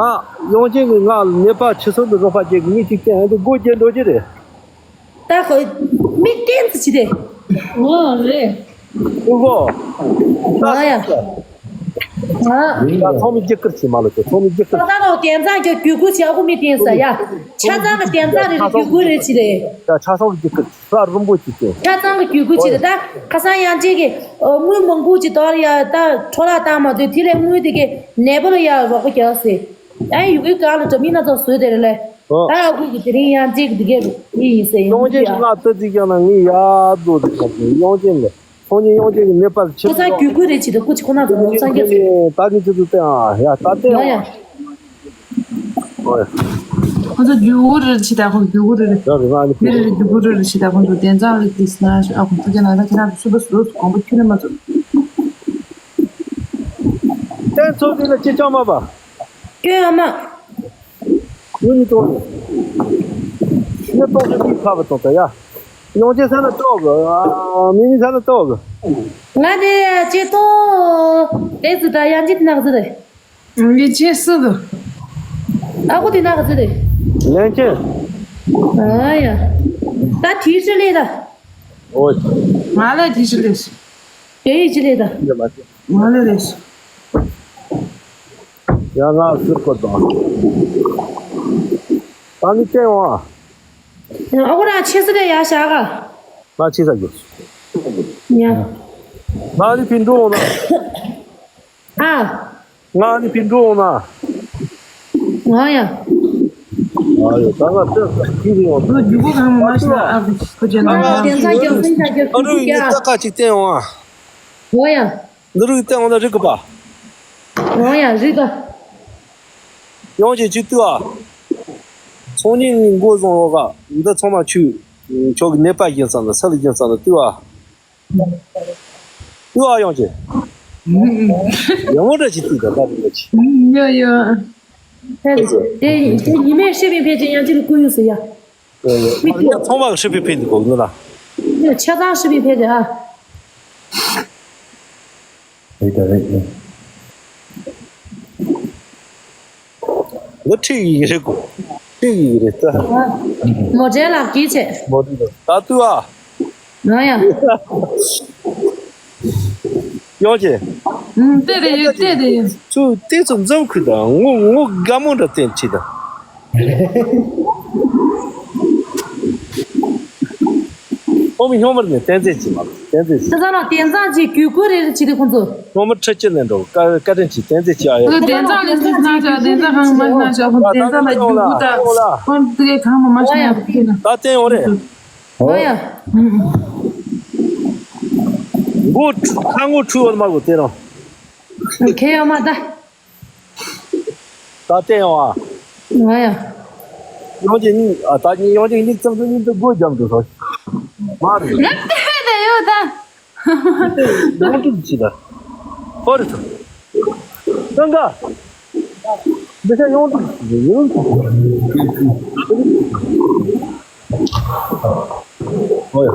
ཡོང་ཅན་གྱི་ང་ལ་ནད་པ་ཆུ་ཚོད་དུ་རོགས་པ་རྒྱག་གི་ངས་ཅིག་བསྟན་འདི་སྒོ་རྒྱག་འགྲོ་གི་རེད། ད་ཁོ་མིག་བསྟན་ཙི་ཅི་རེད། ཨོ་རེད། ཨོ་གོ། ཨོ་ཡ། ཨ། ད་ཚང་མས་རྒྱུ་སྐར་ཆེ་མ་ལོ་ཚང་མས་རྒྱུ་སྐར། ད་ལོ་དེང་སང་ཁྱོད་རྒྱུ་སྐར་ཆེ་ཨ་ཁུ་མིག་བསྟན་ས་ཡ། ཆ་ཚང་གི་དེང་སང་རེ་རེ་རྒྱུ་སྐར་རེ་ཅི་རེད། ད་ཆ་ཚང་གི་རྒྱུ་སྐར། ས་རིན་པོ་ཆེ་སྟེ། ཆ་ཚང་གི་རྒྱུད་སྐུལ་བྱེད་དེ་ད་ཁ་སང་ཡང་ཅིག་གི་དངུལ་མང་པོ་ཅིག་དོར་ཡ་ད་འཕྲོ་བརླག་བཏང་མ་ཐུབ། དེ་ལས་དངུལ་དེ་གའི་ནད་པ་ལ་ཡ་རོགས་པ་རྒྱག་ཟེར། ཡང་ཡུ་གུའི་སྒང་ལ་འགྲོ་མི་སྣ་ཚོགས་བཟོས་དེ་རེད་ལས། ཨོ། ད་ཨ་ཁུ་གི་དེ་རིང་ཡང་ཅིག་འདི་གའི་ཡིན་ཟེར་ཡིན་སོང་ཉིན་ཀྱི་ཡ། ང་ཏི་ཙི་ཀྱང་ན་ངའི་ཡ་རྫོགས་དེ་ཁ་ཅིག་ཡོང་ཅན་ལ་སང་ཉིན་ཡོང་ཅན་གྱི་ནད་པ་ཆེ་ཁ་སང་རྒྱུད་སྐུལ་རེད་བྱེད་དེ་སྐུ་ཅིག་ཁོ་ན་ཚོ་ནོར་སང་རྒྱ་ཚོ། ད་གི་ཅི་ཙི་སྟེ་ཨ་ཡ་ད་སྟེ་ཡ་ཡ། ཁོ་ཚོ་རྒྱུ་གུ་རེ་རེ་བྱེད་ད་ཁོ་ཚོ་རྒྱུ་གུ་རེ་རེ། ཡོད་རེད་ང་ནི་མི་རེ་རེ་རྒྱུ་གུ་རེ་རེ་བྱེད་ད་ཁོ་ཚོ་བདེན་ཚང་ལ་ཏིས་ན་ཨ་ཁོ་ཚོ་ཀྱང་ན་ད་ཁྱེད་རང་ཚོ་སུ་པ་སུ་དགོངས་པ་ཁྱོད་ནི་མ་ཚོ། བསྟན་ཚོགས་འདི་ལ་ཅི་ཅང་མ་པ། སྐྱོན་ཡོད་མ། ངུ་ནི་གཏོང་ནི། ངུ་གཏོང་ཞིག་མི་ཁ་བ་གཏོང་ད་ཡ། ཡོང་ཆེ་ས་ན་ཏོག་གི། མི་མི་ས་ན་ཏོག་གི། ང་ནི་ཅི་གཏོང་། དེ་ཚོ་ད་ཡང་ཅི་ནག་ཟེར། ངས་ཅི་སུ་གི། ཨ་ཁུ་དེ་ན་ག་ཚོད་རེད། ལན་ཆེན། ཨ་ཡ། ད་དེའི་ཕྱི་ལས་ད། ཨོ། ང་ལ་དེའི་ཕྱི་ལས། དེའི་ཕྱི་ལས་ད། ང་ལ་རེད། ཡ་ང་ཟུར་བཀོད་དང་། ད་ནི་བསྟན་འོང་ཨ། ཨ་ཁུ་རང་ཆེ་ས་ལས་ཡ་བཞག་ག་ང་ཆེ་ས་རྒྱུ། ཡ། ང་ནི་ཕིན་འགྲོ་འོང་ན། ཨ། ང་ནི་ཕིན་འགྲོ་འོང་ན། ང་ཡ། ང་ཡ་ད་ང་ཚོ་ཕིན་འགྲོ་འོང་ན། རྒྱུ་གུ་གང་མ་ཤི་ན་ཨ་ཁུ་ཁུ་ཅན་ཨ་ན། དེང་སང་རྒྱག་སེམས་ཆགས་རྒྱག་ཨ་རུ་ཡི་ཏ་ཀ་ཅིག་བསྟན་འོང་ཨ། ང་ཡ། འདི་རུ་བསྟན་འོང་ན་རིག་གི་པ། ང་ཡ་རིག་ག་ཡོང་ཅིག་ཅིག་ལྟོས་ཨ། སང་ཉིན་ངས་འགོ་བཟུང་རོགས་ག་འདི་ཚང་མ་ཆུ། ཁྱོད་ཀྱི་ནད་པ་ཡིན་ཙང་ལ་ས་ལ་ཡིན་ཙང་ལ་ལྟོས་ཨ། ལྟོས་ཨ་ཡོང་ཅིག་ཡང་མོ་འདྲ་ཅིག་ལྟོས་ད་ད་རིག་ག་ཅིག་ཡོ་ཡོ། དེ་དེ་ཉི་མས་ཧྲི་པིན་ཕེབས་ཀྱི་ཡང་ཅི་ལ་བསྐུར་ཡོད་ཟེར་ཡ། མི་ང་ཚང་མ་གི་ཧྲི་པིན་ཕེབས་འདུག་གོ་ངུ་ལ། ཆ་ཚང་ཧྲི་པིན་ཕེབས་ཀྱི་ཨ། རེད་ད་རེད་ཡིན། ངུ་ཁྲིད་ཡི་རེད་གོ། ཁྲིད་ཡི་རེད་ད། མོ་ཇེ་ལགས་ཀྱིས་བྱས། མོ་ཇེ་ལགས་ད་ལྟོས་ཨ། ང་ཡ། ཡོང་ཅེ། ཨུམ་བལྟས་དེ་ཡོད་བལྟས་དེ་ཡོད། ཚུ་དེ་ཚོ་འཛོམས་ཁུལ་དང་ངོ་ངོ་དགའ་མོ་འདྲ་བསྟན་ཁྲིད་དང་། ཁོ་མི་སྙོམས་པར་ནས་བསྟན་རྩིས་ཀྱི་མ་རེད་བསྟན་རྩིས་ཀྱི། ཁ་སང་ལ་དེང་སང་ཅིག་རྒྱུད་སྐུལ་རེ་རེ་བྱེད་དུས་ཁོང་ཚོ། སྙོམས་པར་ཁྲིད་ཀྱི་ལེན་འགྲོ་བཀའ་བཀའ་དྲིན་ཆེ་བསྟན་རྩིས་ཀྱི་ཨ་ཡོད། ཁོ་དེང་སང་ལས་སུ་སྣང་ཆ་དེང་སང་གང་མ་སྣང་ཆ་ཁོ་དེང་སང་ལ་རྒྱུད་སྐུལ་དང་ཁོང་དེ་གས་གང་མ་མ་ཤེས་ན་ཁོ་དེ་ན། ད་བསྟན་ཡོང་རེད། ཨོ་ཡ། མགོ་ཁ་ངོ་འཁྲུལ་བར་མ་གོ་དེ་རང་། ཁེ་ཡོད་མ་ད། ད་བསྟན་ཡོང་ཨ། ང་ཡ། ཡོང་ཅིག་གཉིད་ཨ་ད་གཉིད་ཡོང་ཅིག་གཉིད་ཙམ་དུ་གཉིད་དུ་སྒོ་རྒྱབ་འགྲོ་སོང་། མ་རེད། ང་བལྟས་བསྡད་ཡོད་ད། ཡོང་ཅིག་ཅི་ད། ཧོ་རེད་ཚོ། ཀང་ཀ་འདི་ཤ་ཡོང་ཅིག་ཅི་ཡོང་ཅིག་ཨོ་ཡ།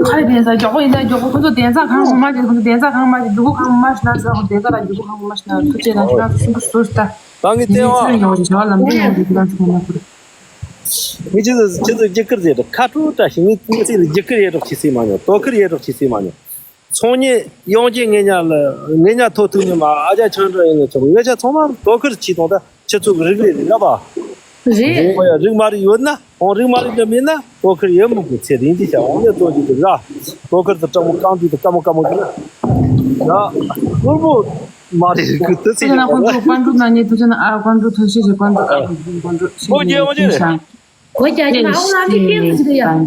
ཁ་ལི་དེང་སང་མགྱོགས་པོ་ཡིན་ད་མགྱོགས་པོ་ཁོ་ཚོ་དེང་སང་གང་མ་མ་བྱེད་ཁོ་ཚོ་དེང་སང་གང་མ་བྱེད་རྒྱུ་གུ་གང་མ་ཤི་ན་ཟེར་ཁོ་དེང་སང་ལ་རྒྱུ་གུ་གང་མ་ཤི་ན་ཐུགས་རྗེ་ཆེ་ན་ཁྱེད་རང་ཚོ་སུན་པོ་སུ་ད། ད་ངས་བསྟན་བ། ཚུར་ཡོང་རེད་བྱ་བ་ལམ་འགྲོ་ཡོང་རེད་ཁྱེད་རང་ཚོ་གང་མ་ཁུར། ངས་ཁྱེད་ཚོ་ཁྱེད་ཚོ་རྒྱུ་སྐར་ཟེར་ཁ་ཁྲོ་བཀྲ་ཤིས་ངས་ངས་ཚིག་ལ་རྒྱུ་སྐར་ཡེ་རོགས་བྱེད་སྲིད་མ་མྱོང་དོ་ཁུར་ཡེ་རོགས་བྱེད་སྲིད་མ་མྱོང་། ཚོང་གཉེར་ཡོང་རྒྱུ་ངེད་ཉག་ལ་ངེད་ཉག་ཐོ་ཐུག་ཉི་མ་ཨ་ཅག་ཆང་འགྲོ་ཡིན་ལ་ཆོག་ངེད་ཆ་ཚང་མ་དོ་ཁུར་བྱེད་དང་ད་ཁྱེད་ཚོ་གི་རིགས་རེད་རེད་ལབ་པ། རེད། ཨོ་ཡ་རིགས་མ་རིགས་ཡོད་ན་ཨོ་རིགས་མ་རིགས་འདྲ་མེད་ན་དོ་ཁུར་ཡོད་མི་དགོས་ཚེ་རིང་འདི་བྱ་འོང་ནས་དོ་རྒྱུ་དེ་ར་དོ་ཁུར་དུ་སྤྲང་མོ་རྐང་དུས་དུ་སྐམ་མོ་སྐམ་མོ་གི་ན་ཡ་སྐོར་མོ་མ་རེད་གི་དུ་ཚེ་ཁྱེད་ཡིན་ན་ཁོང་ཚོ་ཀོན་ཀྲུ་ན་ཉེ་དུ་ཆ་ན་ཨ་ཀོན་ཀྲུ་ཐོན་ཤེས་ཀོན་ཀྲུ་ཨ་ཀོན་ཀྲུ་ཀོན་ཀྲུ་ཤེས་ཨོ་རྒྱལ་ཨོ་རྒྱལ་རེད། གོ་རྒྱ་ཆེ་ན་ཨའོ་ལ་འདི་སྐད་ཟེར་ཡ།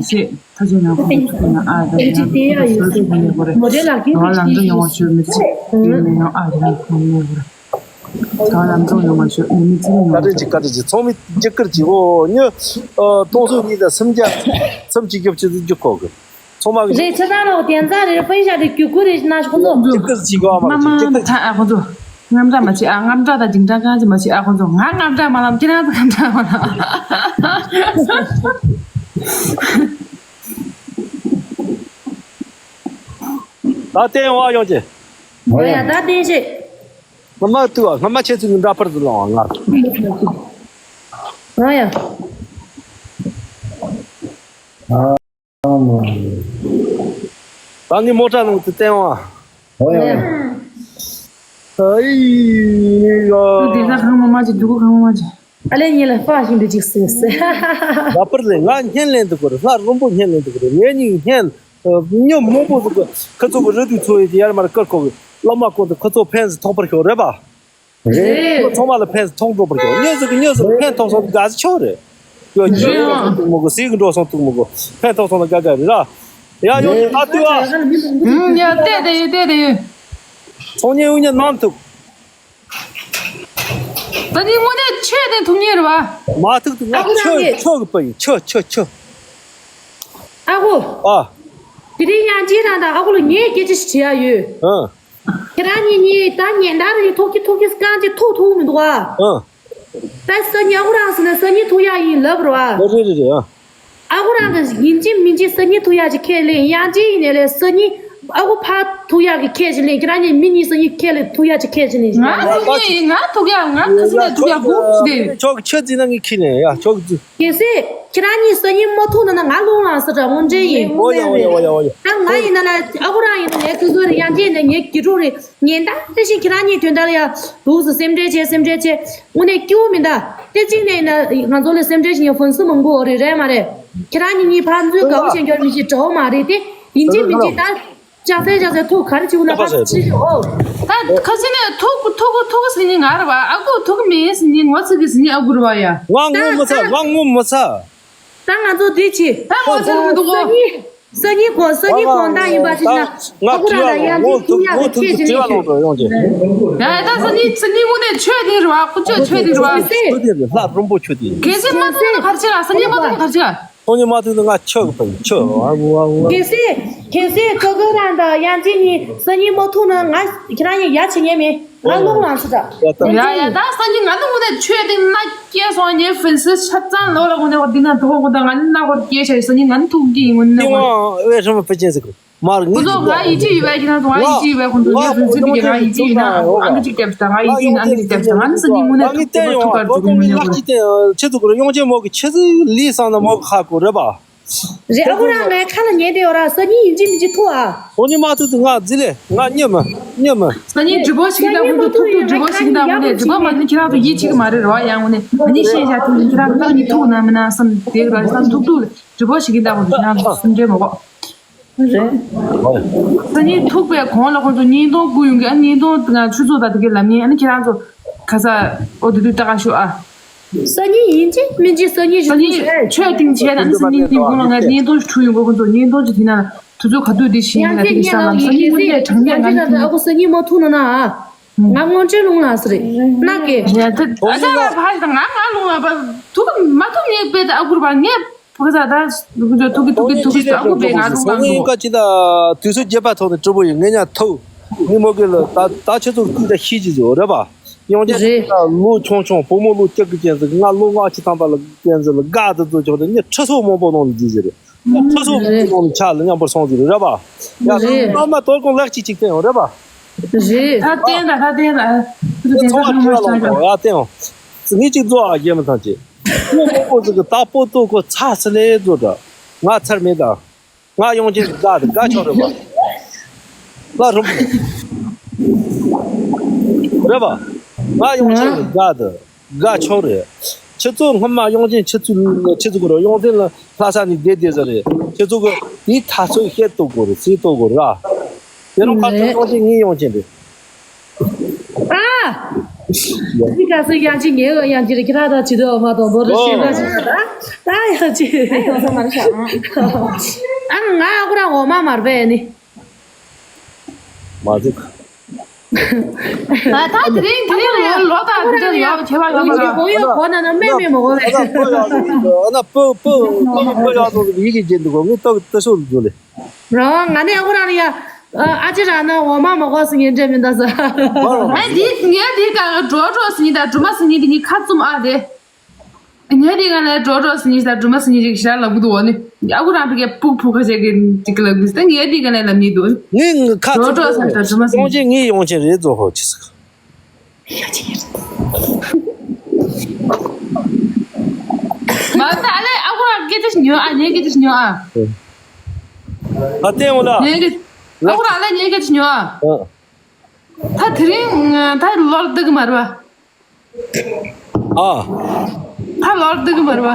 ཐ་ཆེ་ན་ཁོང་ཚོ་ན་ཨ་ད་ཡང་སོ་སོ་གོ་ནས་གོ་རེ། མོ་རེ་ལགས་ཀྱིས་ང་ལམ་འགྲོ་ཡོང་བ་ཤོད་མི་ཚེ་ཡིན་ནས་ཡང་ཨ་ད་ཡང་ཁོང་ནས་གོ་རེ། ད་ལམ་འགྲོ་ཡོང་བ་ཤོད་མི་མི་ཚེ་ཡིན་བཀའ་དྲིན་ཆེ་བཀའ་དྲིན་ཆེ་ཚོགས་མི་བརྒྱུད་བསྐུར་གྱི་འོ་ཉོ། སྟོང་སོ་གཉིས་དང་སུམ་བརྒྱ་སུམ་གཅིག་རྒྱབ་ཆེ་ཚུལ་རྒྱུ་ཁོག་གི། ཚང་མ་གི་རེད་ཆ་ཚང་ལོ་བདེན་རྩ་རེད་དཔེ་ཤ་རེད་རྒྱུ་གུ་རེད་ན་ཁོ་ཚོ། ཅིག་ཏུ་ཅིག་གོ་མ་མ་ཅིག་ཏུ་ཐ་ཨ་ཁོ་ཚོ། རྔམ་དྲག་མ་བྱེད་ཨ་རྔམ་དྲག་དང་ཅིང་དྲག་གང་ཅི་མ་བྱེད་ཨ་ཁོ་ཚོ་ང་རྔམ་དྲག་མ་ལབ་ཁྱེད་རང་ཚོ་རྔམ་དྲག་མ་ལབ། ད་བསྟན་ཡོང་ཨ་ཡོང་ཅེ། ང་ཡ་ད་བསྟན་ཤེས། ང་མ་ཏུ་ཨ་ང་མ་ཁྱེད་ཚོ་གི་འདྲ་པར་དུ་ལོང་ཨ་ང་། ང་ཡ། ད་ནི་མོ་ཊ་ནང་དུ་བསྟན་བ། ཨོ་ཡ། ཨི་ཡ། དེ་ཚ་གང་མ་མ་ཅིག་འདུག་གོ་གང་མ་མ་ཅིག་ཨ་ལེ་ཉིན་ལ་ཧྥ་ཞིག་འདུག་ཅིག་སེ་སེ། ལ་པར་ལས་ང་བརྙན་ལེན་འདུག་གོ་རེ་ལྷ་རོམ་པོ་བརྙན་ལེན་འདུག་གོ་རེ་ངས་ཉིན་བརྙན། མྱི་མང་པོ་ཟིག་གི་ཁི་ཚོ་གི་རི་དུས་ཚོ་ཡི་ཡར་མར་བསྐུར་ཁོ་གི་བླ་མ་ཀུན་ཏུ་ཁི་ཚོ་ཕན་ཟིག་ཐོགས་པར་ཤོག་རེད་པ། རེད། ཚང་མ་ལ་ཕན་ཐོགས་འགྲོ་བར་ཤོག་མྱི་ཟིག་གི་མྱི་ཟིག་ཕན་ཐོགས་སོང་དགའ་ཟིག་ཆོག་རེད། ཡོ་ཉི་མ་སོང་ཐུག་མི་དགོས་ཟིག་གི་འགྲོ་སོང་ཐུག་མི་དགོས་ཕན་ཐོགས་སོང་ན་དགའ་དགའ་རེད་ར། ཡ་ཡོ་ཉི་ད་ལྟོས་ཨ། ཡ་བལྟས་དེ་ཡོད་བལྟས་དེ་ཡོད། ཚོང་ཉེ་འུ་ཉེ་ནམ་ཐུག་ད་ནི་དངོས་གནས་ཆོས་དེ་ཐུག་ཉེ་རེད་བ། མ་ཐུག་ཐུག་ང་ཨ་ཁུ་རང་ཆོས་གིས་ཆོས་གི་པ་ཡིན་ཆོས་ཆོས་ཆོས། ཨ་ཁུ། ཨ། དེ་རིང་ཡང་ཅི་རང་དང་ཨ་ཁུ་ལ་ངས་སྐད་ཆ་ཞིག་བྱེད་ཡ་ཡོད། ཨ། ཁྱེད་རང་གཉིས་གཉིས་ད་ཉིན་ལྟར་ཡིན་ཐུག་གི་ཐུག་གི་རྐང་རྗེས་ཐུག་ཐུག་མི་འདུག་ཨ། ཨ། ད་སང་ཉིན་ཨ་ཁུ་རང་ཟེར་ན་སང་ཉིན་ཐུག་ཡ་ཡིན་ལབ་རེད་བ། རེད་རེད་རེད་ཨ། ཨ་ཁུ་རང་གི་ཡིན་གཅིག་མིན་གཅིག་སང་ཉིན་ཐུག་ཡ་ཅིག་ཁས་ལེན་ཡང་ཅིག་ཡིན་ནས་ལས་སང་ཉིན་ཨ་ཁུ་ཕར་ཐུག་ཡ་གི་ཁས་ཅིག་ལེན་ཁྱེད་རང་གཉིས་མི་གཉིས་སང་ཉིན་ཁས་ལེན་ཐུག་ཡ་ཅིག་ཁས་ཅིག་ལེན། ང་ཐུག་ཡ་ཡིན་ང་ཐུག་ཡ་ང་ཁ་སང་ནས་ཐུག་ཡ་དགོངས་ཞུ་དེ། ཁྱོད་ཀྱི་ཆོས་བརྩིས་ན་ངས་ཁས་ལེན་ཡ་ཁྱོད་ཀྱི་རྫུན། གལ་སྲིད་ཁྱེད་རང་གཉིས་སང་ཉིན་མ་ཐུག་ན་ན་ང་རླུང་ལངས་ས་འདྲ་དངོས་འབྲེལ་ཡིན། ཨོ་ཡ་ཨོ་ཡ་ཨོ་ཡ་ཨོ་ཡ། ད་ང་ཡིན་ན་ལ་ཨ་ཁུ་རང་ཡིན་ན་ངའི་ཐུགས་ཚོད་རེད་ཡང་ཅིག་ཡིན་ན་ངའི་དགེ་ཕྲུག་རེད། ཉིན་ལྟར་དེ་བཞིན་ཁྱེད་རང་གཉིས་དོན་དག་ལ་ཡ་འདུག་སེ་སེམས་ཁྲལ་བྱེད་སེམས་ཁྲལ་བྱེད། དངོས་གནས་སྐྱིད་པོ་མི་འདུག་དེ་གཅིག་ནས་ཡིན་ན་ང་ཚོ་ལ་སེམས་ཁྲལ་བྱེད་མཁན་ཕུན་སུམ་མང་པོ་རེད་རེད་མ་རེད། ཁྱེད་རང་གཉིས་གཉིས་ཕར་འཛུལ་དགའ་པོ་བྱེད་མཁན་མི་ཞིག་འདྲ་པོ་མ་རེད་དེ་ཡིན་གཅིག་མིན་གཅིག་ད་ལྕགས་ཚན་ལྕགས་ཚན་ཐུག་ག་རེ་བྱེད་དགོས་ན་ཕར་ཕྱི་ཞོག་ཨོ། ད་ཁ་སང་ནས་ཐུག་ཐུག་ཐུག་ཟེར་ནི་ང་རེད་བ། ཨ་ཁུ་ཐུག་མེད་ཟེར་ནི་ངོ་ཚ་གི་ཟེར་ནི་ཨ་ཁུ་རེད་བ་ཡ། ང་ངོ་མ་ཚ་ང་ངོ་མ་ཚ། ད་ང་ཚོ་འདི་བྱེད། ད་ང་ཚོ་མི་འདུག་གོ། སང་ཉིན་སང་ཉིན་གོ་སང་ཉིན་དགོང་དག་ཡིན་པ་ཞིག་ན་ང་ཨ་ཁུ་རང་ལ་ཡང་འདི་ཐུག་ཡག་གི་ཁྱེད་ཀྱི་ལས་བྱེད། ཡ་ད་སང་ཉིན་སང་ཉིན་དངོས་གནས་ཆོས་དེ་རེད་བ། ཁོ་ཆོས་ཆོས་དེ་རེད་བ། ཆོས་དེ་རེད་ལྷ་རིན་པོ་ཆོས་དེ། གལ་སྲིད་མ་ཐུག་ན་ག་རེ་བྱེད་ལ་སང་ཉིན་མ་ཐུག་ན་ག་རེ་བྱེད་ལ། སང་ཉིན་མ་ཐུག་ན་ང་ཆོས་གི་པ་ཡིན་ཆོས་ཨ་བུ་ཨ་བུ། གལ་སྲིད་གལ་སྲིད་ཀོ་ཀོ་རང་དང་ཡང་ཅིན་གཉིས་སང་ཉིན་མ་ཐུག་ན་ང་ཁྱེད་རང་གཉིས་ཡ་བྱེད་ཉན་མེད། ང་རླུང་ལངས་སོ་ད། ཡ་ཡ་ད་སང་ཉིན་ང་ནི་དངོས་གནས་ཆོས་དེ་མནའ་སྐྱེལ་སོང་ངའི་ཕན་སི་ཆ་ཚང་ལོ་ལ་དངོས་གནས་འོ་འདི་ན་དུ་ཧོ་གོ་ད་ང་ནི་མནའ་སྐོར་སྐྱེལ་བྱ་ཡི་སང་ཉིན་ང་ནི་ཐུག་གི་ཡིན་དངོས་གནས་ངོ་། ཨེ་ཧྲི་མ་ཕི་ཅན་ཟིག་མར་ངི་ཁོ་ཚོ་ང་ཡིད་ཆེས་ཡོད་པའི་ཁྱེད་རང་ཚོ་ང་ཡིད་ཆེས་ཡོད་པའི་ཁོང་ཚོ་ངས་ཚོད་ཚོད་པའི་ང་ཡིད་ཆེས་ཡོད་ན་ཨང་ཀི་གཅིག་བརྒྱབ་ཤག་ང་ཡིད་ཆེས་ཡོད་ན་ཨང་ཀི་གཅིག་བརྒྱབ་ཤག་ང་ནི་སང་ཉིན་དངོས་གནས་ཐུག་ཐུག་ག་ཐུག་ག་ཐུག་ག་ཐུག་ག་ཡོང་ཆེན་མོ་གི་ཆེ་ཟིག་ལི་སང་ན་མོ་གི་ཧ་གོ་རེད་པ། རེད་ཨ་ཁུ་རང་ངའི་ཁ་ལ་ཉན་བསྡད་ཡོད་ར། སང་ཉིན་ཡིན་གཅིག་མིན་གཅིག་ཐུག་ཨ། སང་ཉིན་མ་ཐུག་ཐུག་ང་རྫི་ལེ་ང་གཉིད་མ་གཉིད་མ། སང་ཉིན་སྒྲིག་པོ་ཞིག་གི་ད་ཁོང་ཚོ་ཐུག་ཐུག་སྒྲིག་པོ་ཞིག་གི་ད་ཁོང་ནས་སྒྲིག་པོ་མ་ཐུག་ཁྱེད་རང་ཚོ་ཡིད་ཆེས་གི་མ་རེད་རོ། ཡང་ངོ་ནས་ང་གཉིས་ཤེས་བྱ་ཐུག་ཁྱེད་རང་ཚོ་ད་གཉིད་ཐུག་ན་མིན་ན་བསམ་བསྡད་གི་རོ། སང་ཐུག་ཐུག་སྒྲིག་པོ་ཞིག་གི་ད་ཁོང་ཚོ་ཁྱེད་རང་ཚོ་སུན་འདྲེ་མ་གོ། རེད། སང་ཉིན་ཐུག་པའི་གོང་ལ་ཁོང་ཚོ་བརྙན་ཐུང་བསྐུར་ཡོང་གི་ཨ་བརྙན་ཐུང་ང་ཆུ་ཚོད་དང་དེ་གའི་ལབ་མཁན་ཨ་ནི་ཁྱེད་རང་ཚོ་ག་ས་ཨོ་དེ་དུས་ལྟ་ག་ཤོག་ཨ། སང་ཉིན་ཡིན་གཅིག་མིན་གཅིག་སང་ཉིན་སང་ཉིན་ཆོས་ཐེངས་བྱས་ན་ཨ་ནི་སང་ཉིན་དེ་དགོང་ལ་ང་བརྙན་ཐུང་ཞིག་འཁྲུག་ཡོང་གི་ཁོང་ཚོ་བརྙན་ཐུང་ཅིག་དེ་ན་དུས་ཚོད་ག་དུས་དེ་ཤེས་ཡིན་ལ་དེ་ཡིན་སང་ལ་སང་ཉིན་དངོས་གནས་དྲང་གནས་ང་ནི་ཨ་ཁུ་སང་ཉིན་མ་ཐུག་ན་ན་ཨ། ང་སྔོན་ཆད་རླུང་ལངས་ས་རེད་ན་གེ། ཡ་ད་ཨ་ཅག་ལ་ཕ་ཞིག་ང་ང་རླུང་ལངས་པ་ཐུག་གི་མ་ཐུག་ངས་དཔེ་ད་ཨ་ཁུར་བ་ངས། ཕུག་ས་ད་ཕུག་ས་ཐུག་གི་ཐུག་གི་ཐུག་གི་ཨ་ཁུ་པའི་ང་རུ་སང་ཉིན་ཀ་ཅི་ད་དུས་ཚོད་བརྒྱད་པ་ཐོག་ནས་གྲུབ་པོ་ཡིན་ངེད་ཉག་ཐུག་ངི་མོ་གི་ལ་ད་ད་ཁྱེད་ཚོ་སྐུ་ད་ཤི་ཅི་ཟོ་རེད་པ། ཡང་རྒྱ་ད་ལོ་ཆུང་ཆུང་བུ་མོ་ལོ་བཅུ་གི་ཅན་ཟིག་ང་ལོ་ལྔ་བཅུ་ཐམ་པ་ལ་ཅན་ཟིག་ལ་དགའ་དུ་ཚོ་ཆོག་ཏེ་ངས་ཁྲི་ཚོ་མང་པོ་ནང་ལ་འཛུལ་ཟེར་རེད། ཁྲི་ཚོ་མང་པོ་ནང་ལ་ཆ་ལ་མཉམ་པར་སོང་ཟེར་རེད་པ། ཡ་ད་མ་མ་དོ་དགོང་ལག་ཅིག་ཅིག་བསྟན་ཡོང་རེད་པ། རེད། ད་བསྟན་ད་ད་བསྟན་ད། ཚོ་ང་ཁྲི་ལ་ལོང་ཡ་བསྟན་ཡོང་། ངས་ཅིག་རྫོགས་ཨ་རྒྱལ་མི་ཐང་ཅིག་ངོ་མ་པོ་ཟིག་གི་ད་པོ་ཏོ་ཁོ་ཚ་སི་ལེ་རྫོགས་འདྲ། ང་ཚར་མེད་ད། ང་ཡོང་ཅེས་དགའ་དེ་དགའ་ཆོག་རེད་པ། ལ་རུམ། རེད་པ། ང་ཡོང་ཆེན་དགའ་དུ། དགའ་ཆོག་རེད། ཁྱེད་ཚོ་སྔོན་མ་ཡོང་ཆེན་ཁྱེད་ཚོ་ཁྱེད་ཚོ་གི་རོ་ཡོང་ཆེན་ལ་ལྷ་ས་ནས་བསྡད་བསྡད་ཟེར་རེད། ཁྱེད་ཚོ་གི་དེའི་ཐ་ཚོད་བཤད་གཏོང་དགོས་རེད། སྲིད་གཏོང་དགོས་རེད། དེ་རུང་ཁ་ཚོད་ཡོང་ཆེན་ངས་ཡོང་ཆེན་རེད། ཨ། འདི་ག་ཚོད་ཡང་ཅིག་ངའི་ཡང་ཅིག་རེད། ཁྱེད་རང་ད་ཇི་ལྟར་མ་གཏོང་དོ་རེ་ཞེ་ན་ཞེ་ན་ད་ད་ཡང་ཅིག་ཨ་ཡོང་ས་མ་རེད་ཤག་ཨ་ང་ཨ་ཁུ་རང་འོ་མ་མར་པས་ནི། མ་ཟིག་ད་ད་དེ་རིང་དེ་རིང་ལོ་ལོ་དང་དེ་འདྲ་ལོ་བྱེད་པ་ཡོད་མ་རེད། གོ་ཡོད་གོ་ན་ན་མེད་མེད་མ་གོ་བས། ཨ་ན་སྤུ་ཡག་ཨ་ན་སྤུ་སྤུ་སྤུ་སྤུ་ཡག་ཐོག་ཡི་གེ་བརྗེད་འདུག་གོ་ངས་ཏོག་ཏོག་ཤོག་འཛུལ་ལེ། རང་ང་ནས་ཨ་ཁུ་རང་ལ་ཡ། ཨ་ཅེ་རང་ན་འོ་མ་མ་གོ་སི་ངན་འདྲ་མི་འདུག་ས། ཨ་འདི་ངས་འདི་ག་འགྲོ་འགྲོ་སི་ཉི་ད་གྲུ་མ་སི་ཉི་འདི་ཉི་ཁ་བཙུམ་ཨ་རེད། ངས་འདི་ག་ནས་འགྲོ་འགྲོ་སི་ཉི་ད་གྲུ་མ་སི་ཉི་ཅིག་ཞར་ལབ་གི་འདུག་འོ་ནི། ཨ་ཁུ་རང་ཕི་གའི་ཕུག་ཕུག་ཁ་ཤས་ཀྱི་ཅིག་ལབ་གི་སི་ད་ངས་འདི་ག་ནས་ལབ་ནི་འདུག་ངས་ཁ་འགྲོ་འགྲོ་སི་ཉི་ད་གྲུ་མ་སི་ཉི་ཡོང་ཆེན་ངས་ཡོང་ཆེན་རེད་ཛོ་ཧོ་ཆི་སི། མ་ད་ཨ་ལེ་ཨ་ཁུ་རང་སྐད་ཆ་ཉོ་ཨ་ཉན་སྐད་ཆ་ཉོ་ཨ། ཨ་བསྟན་འོང་ལ། ཉན་སྐད་ཨ་ཁུ་རང་ཨ་ལེ་ཉན་སྐད་ཆ་ཉོ་ཨ། ཨ། ད་དེ་རིང་ད་ལོར་འདུག་གི་མ་རེད་བ། ཨ། ད་ལོར་འདུག་གི་མ་རེད་བ།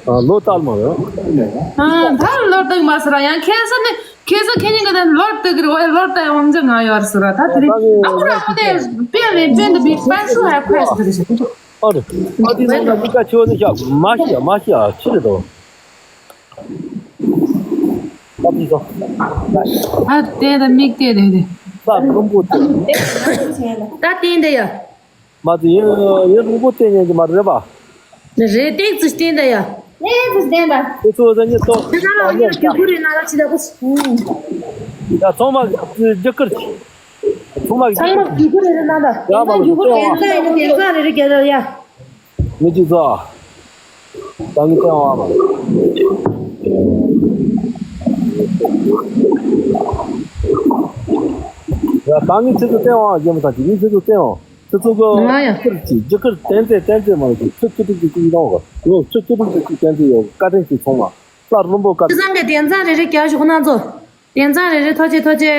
ཨ་ལོ་ལྟར་མ་རེད། ཨ་ད་ལོར་འདུག་མ་ཟེར་བ་ཡང་ཁྱེད་ས་ནི་ཁྱེད་ས་ཁྱེད་ཉིད་ཀྱི་ད་ལོར་འདུག་གི་རེད་བ། ལོར་ལྟ་ཡང་དབང་ཆ་ང་ཡོད་རེད་ཟེར་བ། ད་དེ་རིང་ཨ་ཁུ་རང་ཨ་དེ་དཔེ་ལས་དཔེ་འདི་མི་དཔལ་ཤུ་ཧ་ཁོས་ཟེར་ཞིག་ཨ་རེད། ཨ་དེ་ཚོ་ང་གི་ཀ་ཆེ་བ་ནི་ཤག་མ་ཤི་ཡ་མ་ཤི་ཡ་ཆི་རེད་དོ། ཨ་དེ་ཚོ། ཨ་དེ་ད་མིག་དེ་རེད་རེད། ས་རླུང་པོ་དེ། ད་བསྟན་དེ་ཡ། མ་དེ་ཡིན་ཡིན་རླུང་པོ་དེ་ཉན་གྱི་མ་རེད་པ། རེད་ཏིག་ཙི་བསྟན་དེ་ཡ། ཏིག་ཙི་བསྟན་པ། དེ་ཚོ་ཟ་ཉེ་ཏོ། དེ་ཚ་ལ་ཡིན་རྒྱུ་གུ་རེད་ན་ལ་ཕྱི་ད་གུ། ཡ་ཚང་མ་རྒྱུ་སྐར་གྱི། ཚང་མ་ཚང་མ་རྒྱུ་གུ་རེ་རེ་གནང་ད། ཡ་མ་རྒྱུ་གུ་རེ་རེ་རེ་རྒྱ་ར་ཡ། མི་གཅིག་ཚོ། ད་ངི་ཀྱང་བ་མ། ཡ་ད་ངི་ཚེ་ཚོ་བསྟན་བ་རྒྱ་མི་ཐང་གི་ངི་ཚེ་ཚོ་བསྟན་བ། ཚེ་ཚོ་གི་ང་ཡ། སྐར་གྱི་རྒྱུ་སྐར་བསྟན་ཚེ་བསྟན་ཚེ་མ་གི་ཚེ་ཚེ་ཚོ་གི་ཀུན་དང་གི་ཡོ་ཚེ་ཚོ་གི་ཀུན་བསྟན་ཚེ་ཡོ་བཀའ་དྲིན་གྱི་ཚོང་མ། ལྷ་རིན་པོ་བཀའ་དྲིན། ཚང་གི་བསྟན་ཚང་རེ་རེ་རྒྱ་ཞུ་ཁོ་ན་ཚོ། བསྟན་འཛིན་རེ་རེ་ཐུགས་རྗེ་ཐུགས་རྗེ།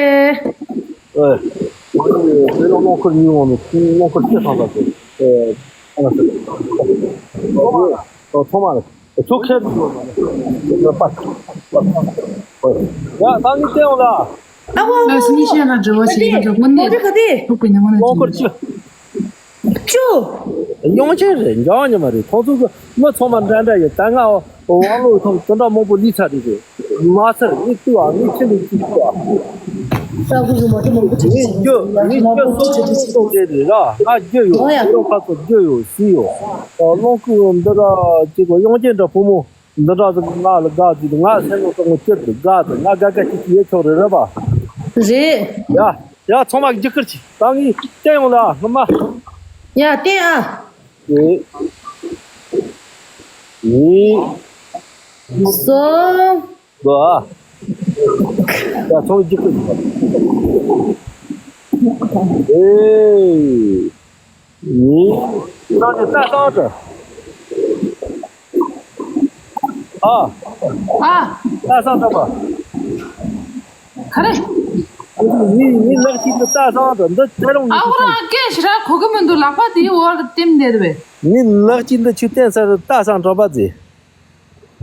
ཨེ། ང་ཚོ་ནི་བོད་ལ་རླངས་འཁོར་གཉིས་འོང་ནས་རླངས་འཁོར་སྐྱེལ་ཐང་ཐང་ཆེ། ཨེ། ཨ་ན་ཟེར། ཨོ་ཐོག་མ་རེད། ཚུགས་ཁྱེར་འགྲོ་ན་ནི་ཡོད་པ། ཡ་ད་ངས་བལྟས་འོང་ལ། ཨ་ཝ་ཝ་ཝ། ང་སུ་ཉི་ཤེས་ན་འགྲོ་བ་ཞིག་ཡིན་འགྲོ་དངོས་གནས་ག་དེ། ཐུག་པའི་ནང་ན་རླངས་འཁོར་སྐྱེལ། བཅུ། ཡོང་ཆེན་རེད་འཇོག་ཉི་མ་རེད། ཁོང་ཚོ་གི་མི་ཚང་མ་འདྲ་འདྲ་ཡོད། ད་ང་དབང་ལོ་ཐོང་དེ་འདྲ་མང་པོ་ལུས་ཚར་རེད་རེད། མ་ཚར་ངས་བཏུ་བ་ངས་ཁྱེད་ལ་ཅིག་བཏུ་བ། ས་ཁུ་རུ་མ་ཏི་མང་པོ་ཅིག་ངས་རྒྱུ་ངས་རྒྱུ་སོ་སོ་སོ་རེད་རེད་ར། ང་རྒྱུ་ཡོད། ཡོང་ཡ། ཁྱེད་རང་ཕར་ཚུར་རྒྱུ་ཡོད་སྲིད་ཡོད། ལོང་ཁུ་འདི་ར་ཅིག་གོ་ཡོང་ཆེན་འདྲ་བུ་མོ། འདི་འདྲ་ཟིག་ང་ལ་དགའ་ཟིག་ང་སེམས་ནང་དང་སྐྱིད་དུ་དགའ་ཟིག་ང་དགའ་དགའ་སྐྱིད་སྐྱིད་ཡོད་ཆོག་རེད་རེད་པ། རེད། ཡ་ཡ་ཚང་མ་རྒྱུ་སྐར་གྱི་ད་ངས་བསྟན་ཡོང་ལ་སྔོན་མ། ཡ་བསྟན་ཨ། ཨེ། གཉིས། གསུམ། དགུ་ཨ། ཡ་ཚང་མ་རྒྱུ་སྐར་གྱི་ཨེ། ནི། ནང་གི་རྟ་སང་དུ། ཨ། ཨ། རྟ་སང་དུ་པ། ག་རེ། ནི་ནི་ལག་གཅིག་ཏུ་རྟ་སང་དུ་འདི་ཚེ་རིང་ཨ་ཁུ་རང་སྐད་ཞེ་དྲག་གོ་གི་མི་འདུག་ལག་པ་དེའི་འོག་ལ་བསྟིམ་བསྡད་པས། ནི་ལག་གཅིག་ཏུ་ཆུ་བསྟན་ས་རུ་རྟ་སང་དུ་པ་ཟེར།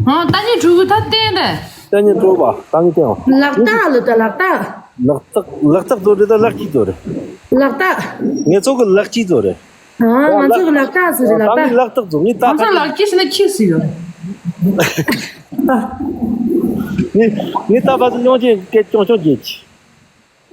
ཧང་ད་ནི་འགྲུལ་གི་ད་བསྟན་ད། ད་ནི་འགྲུལ་བ་ད་ནི་བསྟན་བ། ལག་རྟགས་ལ་ད་ལག་རྟགས། ལག་རྟགས་ལག་རྟགས་ཚོ་རེད་ད་ལག་གཅིག་ཚོ་རེད། ལག་རྟགས། ངེད་ཚོ་གི་ལག་གཅིག་ཚོ་རེད། ཨ་ང་ཚོ་གི་ལག་རྟགས་ཚོ་རེད་ལག་ད་ནི་རྟགས། ལག་རྟགས་ཚོ་ངས་ད་ང་ཚོ་ལག་གཅིག་ཟེར་ན་ཁྱི་ཟེར་ཡོད་རེད། ངས་ངས་ད་བར་དུ་ཡོང་ཆེན་སྐད་ཅོང་ཅོང་རྒྱས་ཀྱི།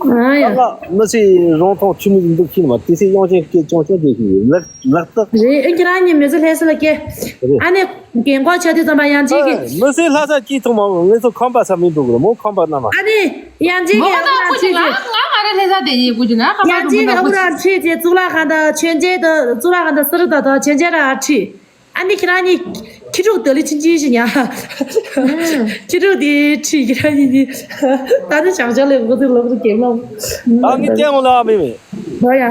ཨ་ཡ། ད་ལ་མི་སེ་རོང་ཐོང་ཆུ་མིག་འདུག་ཤིན་མ་དེ་སེ་ཡོང་ཆེན་སྐད་ཅོང་ཅོང་རྒྱས་ཤིན་ལག་ལག་རྟགས། རེད་ཨེ་ཁྱེད་རང་གཉིས་མི་ཚེ་ལྷ་ས་ལ་སྐྱེ། རེད། ཨ་ནི་རྒན་གོག་ཆགས་དུས་ཙམ་པ་ཡང་ཅིག་གི། མི་སེ་ལྷ་ས་སྐྱིད་ཐུང་མ་ངེད་ཚོ་ཁམས་པ་ས་མི་འདུག་རེད་མོ་ཁམས་པ་རྣམས། ཨ་ནི་ཡང་ཅིག་གི་ཨ་ཁུ་རང་ཁྲིད་ཅེ། ང་ང་རེ་ལྷ་ས་དེ་ཡིན་དགོས་ཀྱི་ན་ཁམས་པ་ཡང་ཅིག་གི་ཨ་ཁུ་རང་ཁྲིད་ཅེ་གཙུག་ལག་ཁང་དང་མཆོད་མཇལ་དང་གཙུག་ལག་ཁང་དང་གསེར་དང་དང་མཆོད་མཇལ་ར་ཁྲིད། ཨ་ནི་ཁྱེད་རང་གཉིས་ཁྱི་ཕྲུག་དེ་ལི་ཆིན་ཆིན་ཞིག་ཉ། ཁྱི་ཕྲུག་དེ་ཁྲིད་ཁྱེད་རང་གཉིས་ཀྱིས། ད་ནི་བྱང་ཆ་ལས་འགོ་ཚུགས་ལོག་ཚུགས་གེམ་ལོག་ད་ངས་བསྟན་འོང་ལ་མི་མེད། ཧོ་ཡ།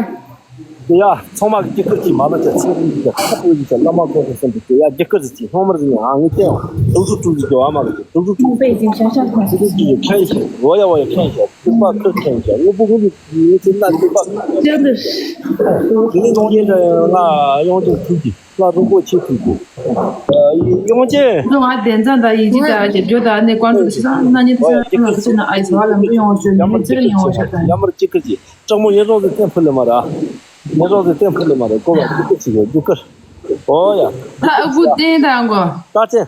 དེ་ཡ་ཚང་མ་གི་སྐྱིད་སྐར་གྱི་མ་ལོ་ཅན་ཚེ་རིང་གི་ཁ་པོ་ཡི་ཅན་བླ་མ་གོང་གི་སེམས་ཀྱི་དེ་ཡ་སྐྱིད་སྐར་གྱི་སློབ་མར་ཟིན་ཡང་ངས་བསྟན་འོང་དུག་ཟུག་དུག་ཟུག་གི་བ་མ་གི་དུག་ཟུག་དུག་ཟུག་གི་ཁྱེད་ཤེས་རོ་ཡ་བ་ཡ་ཁྱེད་ཤེས། ཐུག་པ་ཁུར་མཁན་གྱི་དངོས་པོ་ཀུན་ཏུ་ཡོད་ཚེ་ན་ཐུག་པ་ཁུར་མཁན་གྱི། དེ་ནི་ཡོང་ཅན་ལ་ཡོང་ཅན་ཐུག་གི། ལ་རིན་པོ་ཆེ་ཐུག་གི། ཡོང་ཅན། ང་བདེན་ཙམ་དང་ཡིན་གཅིག་དང་རྒྱབ་སྐྱོར་དང་ནས་ཀོན་ཏུ་ཟ་ན་ཉིད་ཟ་ན་ཡིན་ཟ་བ་ལམ་དུ་ཡོང་བ་ཞོན་ཡ་མར་ཅི་ཁར་ཅི་ཡ་མར་ཅི་ཁར་ཅི། སྤྲང་མོ་ཉེ་རོང་ཟེར་ཏན་ཕུ་ལེ་མ་ར། ཉེ་རོང་ཟེར་ཏན་ཕུ་ལེ་མ་ར་ཀོ་བ་ཅི་ཁར་ཅི་གི་རྒྱུ་ཁར། ཨོ་ཡ། ད་ཨ་ཁུ་བསྟན་དང་གོ། ད་ཅན།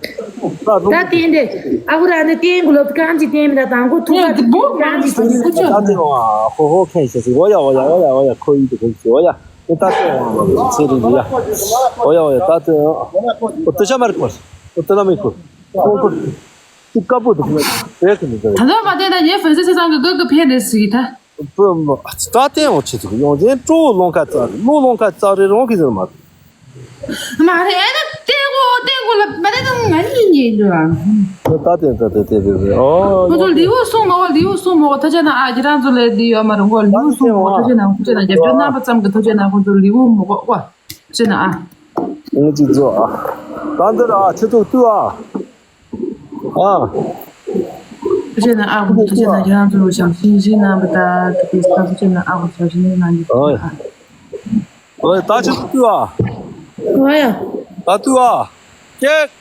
ད་རུང་། ད་བསྟན་ཏེ། ཨ་ཁུ་ར་ནི་བསྟན་གུ་ལོབ་གང་ཅི་བསྟན་མི་ད་དང་གུ་ཐུག་པ་གང་ཅི་བསྟན་མི་ད་དང་གུ་ཐུག་པ་ད་ཅན་ཨ་ཧོ་ཧོ་ཁན་ཤེ་སི་ཨོ་ཡ་ཨོ་ཡ་ཨོ་ཡ་ཨོ་ཡ་ཁོ་ཡི་དུ་ཁོ་ཡི་ཨོ་ཡ། ཨོ་ད་ཅན་ཨ་ཚེ་རིང་ཡ། ཨོ་ཡ་ཨོ་ཡ་ད་ཅན་ཨ། ཨོ་ཏི་ཤ་མར་ཁོ། ཨོ་ཏི་ན་མི་ཁོ། ཁོ་ཁོ། ཏི་ཀ་པོ་དུ་ཁོ། རེ་ཁོ་མི་ད། ད་ད་མ་བསྟན་ད་ཉེ་ཧྥན་སི་སི་སང་གི་གི་གི་ཕེ་རེ་སི་ད། བུ་མོ་རྩ་བརྟན་འོང་ཆེ་ཚུགས་ཡོང་ཅན་སྤྲོ་བོ་ལོང་ཁ་རྩ་རེ་ལོ་ལོང་ཁ་རྩ་རེ་རོང་གི་ཟེར་མ། མ་རེད་ཨེ་ན་ཏེ་གོ་ཏེ་གོ་ལ་མ་རེད་ད་ང་ནི་ཉེ་ཉེ་འདུག་ཨ། རྩ་བརྟན་རྩ་བརྟན་ཏེ་རེ་རེ་ཨོ། ཁོ་ཚོ་ལིའུ་སོང་མ་གོ་ལིའུ་སོང་མ་གོ་ཐ་ཆ་ན་ཨ་ཁྱེད་རང་ཚོ་ལས་འདི་ཡོད་མ་རུང་གོ་ལིའུ་སོང་མ་གོ་ཐ་ཆ་ན་ཁོ་ཆ་ན་རྒྱབ་སྐྱོར་རྣམ་པ་ཙམ་གི་ཐ་ཆ་ན་ཁོ་ཚོ་ལིའུ་མ་གོ་གོ་ཆ་ན་ཨ། ངས་ཅིག་བཟོ་ཨ། ད་འདིར་ཨ་ཁྱེད་ཚོ་ལྟོས་ཨ། ཨ། བྱས་ན་ཨ་ཁུ་ཐུགས་རྗེ་གནང་། ཁྱེད་རང་ཚོ་བྱམས་སེམས་ཤིག་གནང་བ་དང་དེ་གའི་སྐབས་སུ་བྱས་ན་ཨ་ཁུ་ཚོ་ཞིག་གནང་རྒྱུ། ཨོ་ཡ། ཨོ་ཡ་ད་ཆུ་ཏུ་ཨ། ཨོ་ཡ། ད་ཏུ་ཨ། ཀྱེ།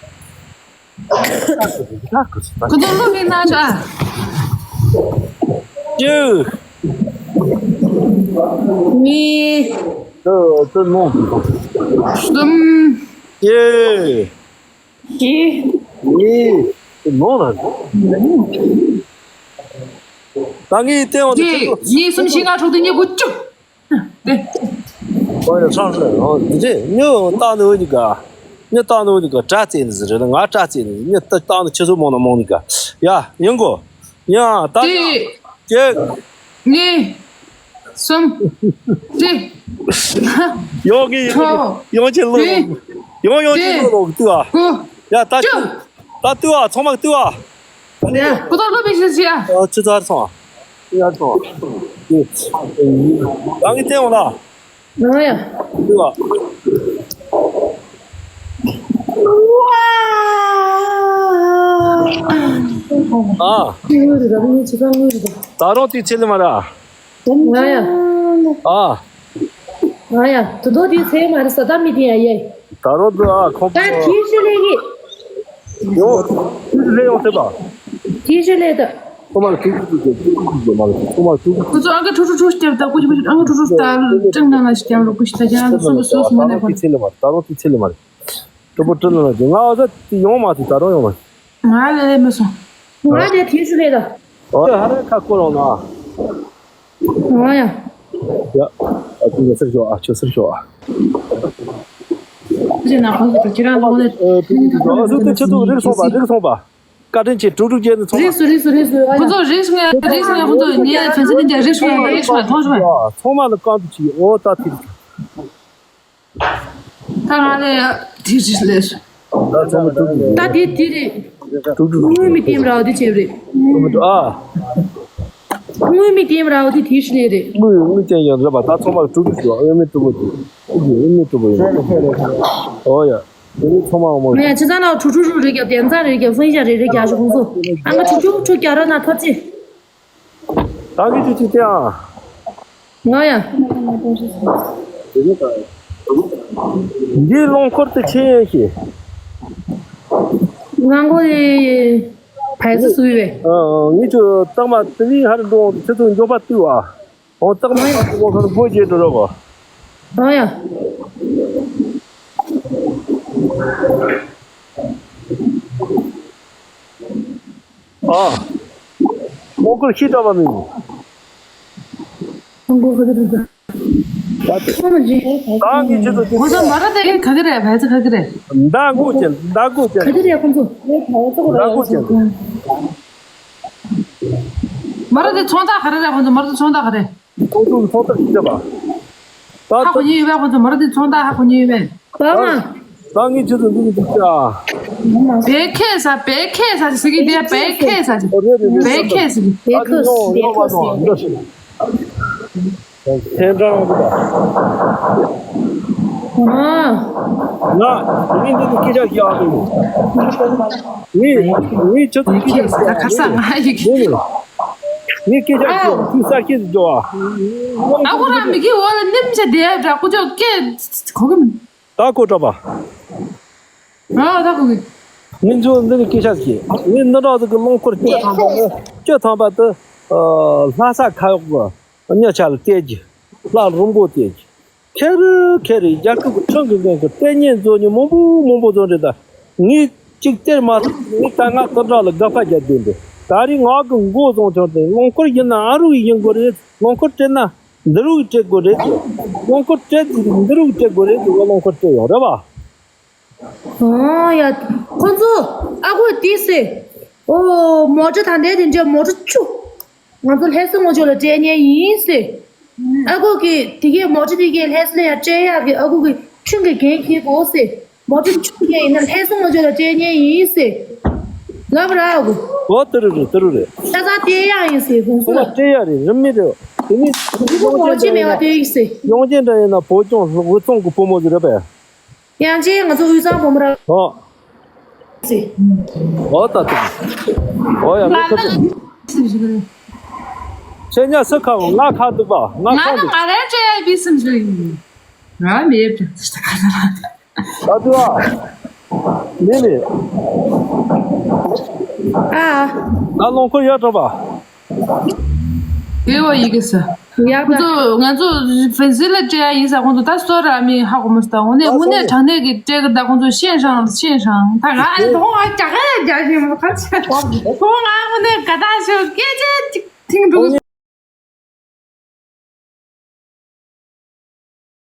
ཁོ་ཚོ་སློབ་མི་གནང་ཤག་ཀྱེ། གཉིས། ཏུ་ཏུ་མོ། གསུམ། ཀྱེ། གཉིས། གཉིས། ནོར་ལ། ད་ངས་བལྟས་འོང་དུས་ཁྱེད་ཚོ། གཉིས་གསུམ་བཞི་ལྔ་དྲུག་བདུན་བརྒྱད་དགུ་བཅུ། དེ། ཨོ་ཡ་ཚང་ཚང་ཨོ་འདི་རེད་ཉོ་བཏང་ནི་འོ་ནི་ག་ཉོ་བཏང་ནི་འོ་ནི་ག་དྲ་རྩེ་ནི་ཟེར་རེད་ང་དྲ་རྩེ་ནི་ཉོ་བཏང་ནི་ཁྱེད་ཚོ་མོ་ན་མོ་ནི་ག་ཡ་ཡིན་གོ་ཡ་ད་གཅིག་གཅིག་གཉིས། གསུམ། བཞི། ཡོང་གི་ཡོང་གི་ཡོང་ཆེ་ལོ་ཡོང་ཡོང་ཆེ་ལོ་ལོ་ཏུ་ཨ། དགུ། ཡ་ད་བཅུ། ད་ཏུ་ཨ་ཚང་མ་ཏུ་ཨ། ཡ་ཁོ་ཐག་ལོ་བེ་ཤི་ཤི་ཨ། ཨ་ཆུ་ཚར་སོང་ཨ། ཡ་སོང་། ཡང་གི་ཏེ་འོང་ལ། ང་ཡ། ཏུ་ཨ། ཨ། དངུལ་རེད་ད། དངུལ་ཆེ་ས་དངུལ་རེད་ད། ད་རུང་དེ་ཚེ་ལས་མ་ར། ང་ཡ། ཨ། ང་ཡ། དུ་དོ་དེ་ཚེ་མ་ར་ས་ད་མི་དེ་ཡ་ཡ། ད་རུང་དུ་ཨ་ཁོང་ད་ཁྱི་ཤི་ལེ་གི། ཡོང་། ཁྱི་ལེ་ཡོང་ཐེ་པ། ཁྱི་ཤི་ལེ་ད། ཁོ་མ་ལ་ཐུག་ཐུག་ཐུག་ཐུག་ཐུག་ཐུག་མ་ལ་ཐུག་ཁོ་མ་ལ་ཐུག་ཁོ་ཚོ་ཨང་ཀི་ཁྲུ་ཁྲུ་ཁྲུ་སྐྱབས་ད་ཀུ་ཅི་ཀུ་ཅི་ཨང་ཀི་ཁྲུ་ཁྲུ་ད་ཀྲང་ནང་ལ་སྐྱབས་རོགས་ཀུ་ཤི་ད་ཀྱང་སོ་སོ་སོ་སོ་མ་ནས་ཁོ། ད་རུང་དེ་ཚེ་ལེ་མ་ར། ད་རུང་དེ་ཚེ་ལེ་མ་ར། གྲོགས་པོ་ཀྲི་ལ་ན་ཅི་ང་ཨ་ཟ་དེ་ཡོང་མ་ཐུབ་ད་རུང་ཡོང་མ་ཐུབ། ང་ལ་ལས་མི་སོང་། ང་དེ་དུས་སུ་ལས་ད། ཨོ་ཧ་ར་ཁ་ཁོ་རང་ན། ང་ཡ། ཡ། ཨ་ཁུ་ཡ་སར་ཤོག་ཨ་ཁྱོད་སར་ཤོག་ཨ། ཁྱེད་ན་ཁོང་ཚོ་ཁྱེད་རང་ཚོ་ནས། ཨ་ཁུ་ཁྱེད་ཚོ་རིག་སོང་པ་རིག་སོང་པ། བཀའ་དྲིན་ཆེ་དྲུག་དྲུག་བརྒྱད་ནས་ཚོང་། རིག་སོ་རིག་སོ་རིག་སོ་ཨ་ཡ། ཁོང་ཚོ་རིག་སོང་རིག་སོང་ཁོང་ཚོ་ཉེ་ཕན་ཚུན་ཉེ་རིག་སོང་རིག་སོང་ཐོང་སོང་། ཚོང་མ་ལ་རྐང་དུ་ཆི་ཨོ་ད་ཐིག་ད་ང་ལས་དེ་རིགས་ལས། ད་དེ་དེ་རེད། དངུལ་མི་ལྟེམ་ར་བ་དེ་བྱེད་རེད། ཨ། དངུལ་མི་ལྟེམ་ར་བ་དེ་དེ་རིགས་ལས་རེད། དངུལ་དངུལ་ཅན་ཡང་རེད་པ་ད་ཚང་མ་དྲུག་དྲུག་ཞུ་དངུལ་མི་དྲུག་པོ་དེ། དངུལ་མི་དྲུག་པོ་ཡིན། ཨོ་ཡ། དེ་ནི་ཚང་མ་འོ་མ། ང་ཡང་ཅི་ཙང་ལ་དྲུག་དྲུག་རུ་རེད་རྒྱབ་བདེན་ཚང་རེད་རྒྱབ་སང་ཡ་རེད་རེད་རྒྱ་ཞོག་ཧོང་སོ། ཨ་ང་དྲུག་དྲུག་དྲུག་རྒྱ་རོ་ན་ཐོ་ཅི། ད་གི་ཅི་ཅི་ཏེ་ཨ། ང་ཡ། འདི་རླངས་འཁོར་དེ་ཆེ་ཡིན་ཞེས། ང་མགོ་ཡི་བལ་ཙི་སུ་ཡི་བས། ཨ་ཨ་ངས་ཚོ་རྟགས་མ་དེ་ནི་ཧ་རི་འགྲོ་ཁྱེད་ཚོ་མགྱོགས་པ་བཏུས་ཨ། འོ་རྟགས་མ་ཧ་རི་འགྲོ་ཁ་ལ་སྒོ་འབྱེད་འགྲོ་རོགས། ང་ཡ། ཨ། ཁོང་ཁུར་ཤི་ཐབས་མིན། ཁོང་ཁུར་ཤི་ཐབས་མིན། ད་ཁོང་ལ་རྗེས་ད་ངས་ཁྱེད་ཚོ་ཁོ་ཚོ་མ་ར་དེ་ག་གི་རེད་བལ་ཚེ་ག་གི་རེད། མདའ་མགོ་ཅན་མདའ་མགོ་ཅན། ག་གི་རེད་ཁོང་ཚོ། མདའ་མགོ་ཅན། མ་ར་དེ་ཚོང་རྟགས་ག་རེ་རེད་ཁོང་ཚོ་མ་ར་དེ་ཚོང་རྟགས་ག་རེད། ཁོང་ཚོ་གི་ཚོང་རྟགས་ཤིག་བྱས་པ། ད་ཧ་གོ་ཉེ་ཡོད་པས་ཁོང་ཚོ་མ་ར་དེ་ཚོང་རྟགས་ཧ་གོ་ཉེ་ཡོད་པས། ད་ང་། ད་ངས་ཁྱེད་ཚོ་འདི་གི་འདུག་ཅག་བེ་ཁེ་ས་བེ་ཁེ་ས་ཟེར་གི་དེ་བེ་ཁེ་ས་ཟེར། ཨོ་རེད་རེད་རེད། བེ་ཁེ་ཟེར་གི། བེ་ཁེ་ས་བེ་ཁེ་ས། ཐེན་ཀྲང་རེད་པ། ང་ངས་འདི་གི་སྐད་ཆ་ཞིག་ཨ་འདུག་ངས་ངས་ཁྱེད་ཚོ་སྐད་ཆ་ཞིག་ཨ་འདུག་ངས་སྐད་ཆ་ཨ། ཁྱོད་ཁྱོད་གསར་སྐད་དུ་འགྲོ་ཨ། ཨ་ཁོ་རང་མི་གི་འོག་ལ་ནིམ་བྱས་བསྡད་འདྲ། ཁོ་ཚོ་སྐད་གོ་གི་མིན། ད་གོ་དྲག་པ། ཨ་ད་གོ་གི། ངས་ཚོ་འདི་ནས་སྐད་ཆ་ཞིག་ངས་འདི་འདྲ་ཟིག་གི་རླངས་འཁོར་སྐྱོད་ཐང་པ་ནི་སྐྱོད་ཐང་པ་དུ་ལྷ་ས་ཁ་གཡོག་གི་གཉའ་ཆ་ལ་བལྟས་རྒྱུ། ལྷ་རིན་པོ་བལྟས་རྒྱུ། ཁེ་རེ་ཁེ་རེ་རྒྱལ་ཁབ་ཀྱི་ཁྲིམས་ཀྱི་འགན་གྱི་ལྟས་ངན་བཟོ་མཁན་མང་པོ་མང་པོ་བཟོ་འདྲ་ད། ངས་གཅིག་སྟེར་མ་ཐུབ། ངས་ད་ང་དུ་དྲག་ལ་དགག་པ་རྒྱག་དགོས་འདུག་ད་རེས་ང་གི་མགོ་བཟུང་བྱུང་སྟེ། རླངས་འཁོར་ཡིན་ན་ཨ་རུ་ཡིན་དགོས་རེད། རླངས་འཁོར་སྤྲད་ན་འདི་རུ་སྤྲད་དགོས་རེད། རླངས་འཁོར་སྤྲད་འདི་རུ་སྤྲད་དགོས་རེད། རླངས་འཁོར་སྤྲད་ཡོང་རེད་པ། ཨོ་ཡ། ཁོ་ཚོ་ཨ་ཁུ་དེ་ཟེར། ཨོ་མོ་ཊ་དང་འདྲ་དེ་འདྲ་མོ་ཊ་བཅུ། ང་ཚོ་ལྷ་ས་ངོ་ཅོག་ལ་སྤྲད་མཁན་ཡིན་ཟེར། ཨ་ཁུ་གིས་དེ་གའི་མོ་ཊ་དེ་གའི་ལྷ་ས་ལ་ཡང་སྤྲད་ཡག་གི་ཨ་ཁུ་གིས་ཁྲིམས་ཀྱི་འགན་འཁྱེར་དགོས་ཟེར། མོ་ཊ་བཅུ་གི་ཡིན་ན་ལྷ་ས་ངོ་ཅོག་ལ་སྤྲད་མཁན་ཡིན་ཟེར། ལབ་ར་ཨ་ཁུ། ཨོ་དེ་རུ་རེད། དེ་རུ་རེད། ལྷ་ས་སྤྲད་ཡག་ཡིན་ཟེར། ཁོང་ཚོ་ཁོ་ལ་ལ་སྤྲད་ཡག་རེད། རིན་མེད་རེད། དེ་ནི་ཁོ་ཚོ་མོ་ཊ་མེད་པ་སྤྲད་ཡིན་ཟེར། ཡོང་རྒྱུ་འདྲ་ཡིན་ན་བོད་ལྗོངས་དབུས་གཙང་གི་བུ་མོ་ཟིག་རེད་པས། ཡང་ཅིག་ང་ཚོ་དབུས་གཙང་བུ་མོ་ར། ཨོ། ཟེར། ཨོ་ད་ད། ཨོ་ཡ་ང་ཁ་ད། ཁྱེད་ཉ་སུ་ཁ་བ་ང་ཁ་འདུག་པ། ང་ང་ཁ་ནི་འདུག་ང་རང་བྲེལ་བའི་སེམས་ཤིག་ཡིན། ང་མེད་པ། ད་དུ་ཨ། མེད་མེད། ཨ། ད་རླངས་འཁོར་ཡར་དྲངས་པ། དེ་བ་ཡི་གེ་ས། ཡག་ཁོང་ད། ཚོ་ང་ཚོ་ཧྥན་སི་ལ་སྤྲད་ཡ་ཡིན་ས། ཁོང་ཚོ་ད་སོ་ར་མི་ཧ་གོ་མ་སོང་། དངོས་གནས་དངོས་གནས་དྲང་གནས་ཀྱི་སྤྲད་གི། ད་ཁོང་ཚོ་ཤེས་ཤང་ཤེས་ཤང་ད་ང་ཨེ་དོ་ང་རྒྱ་ག་ཡ་རྒྱ་ཞིག་མ་ཁ་ཆེ་ཁོ་ང་དངོས་གནས་ག་ད་ཤོད་སྐད་ཆ་ཅིག་ཐིང་འདུག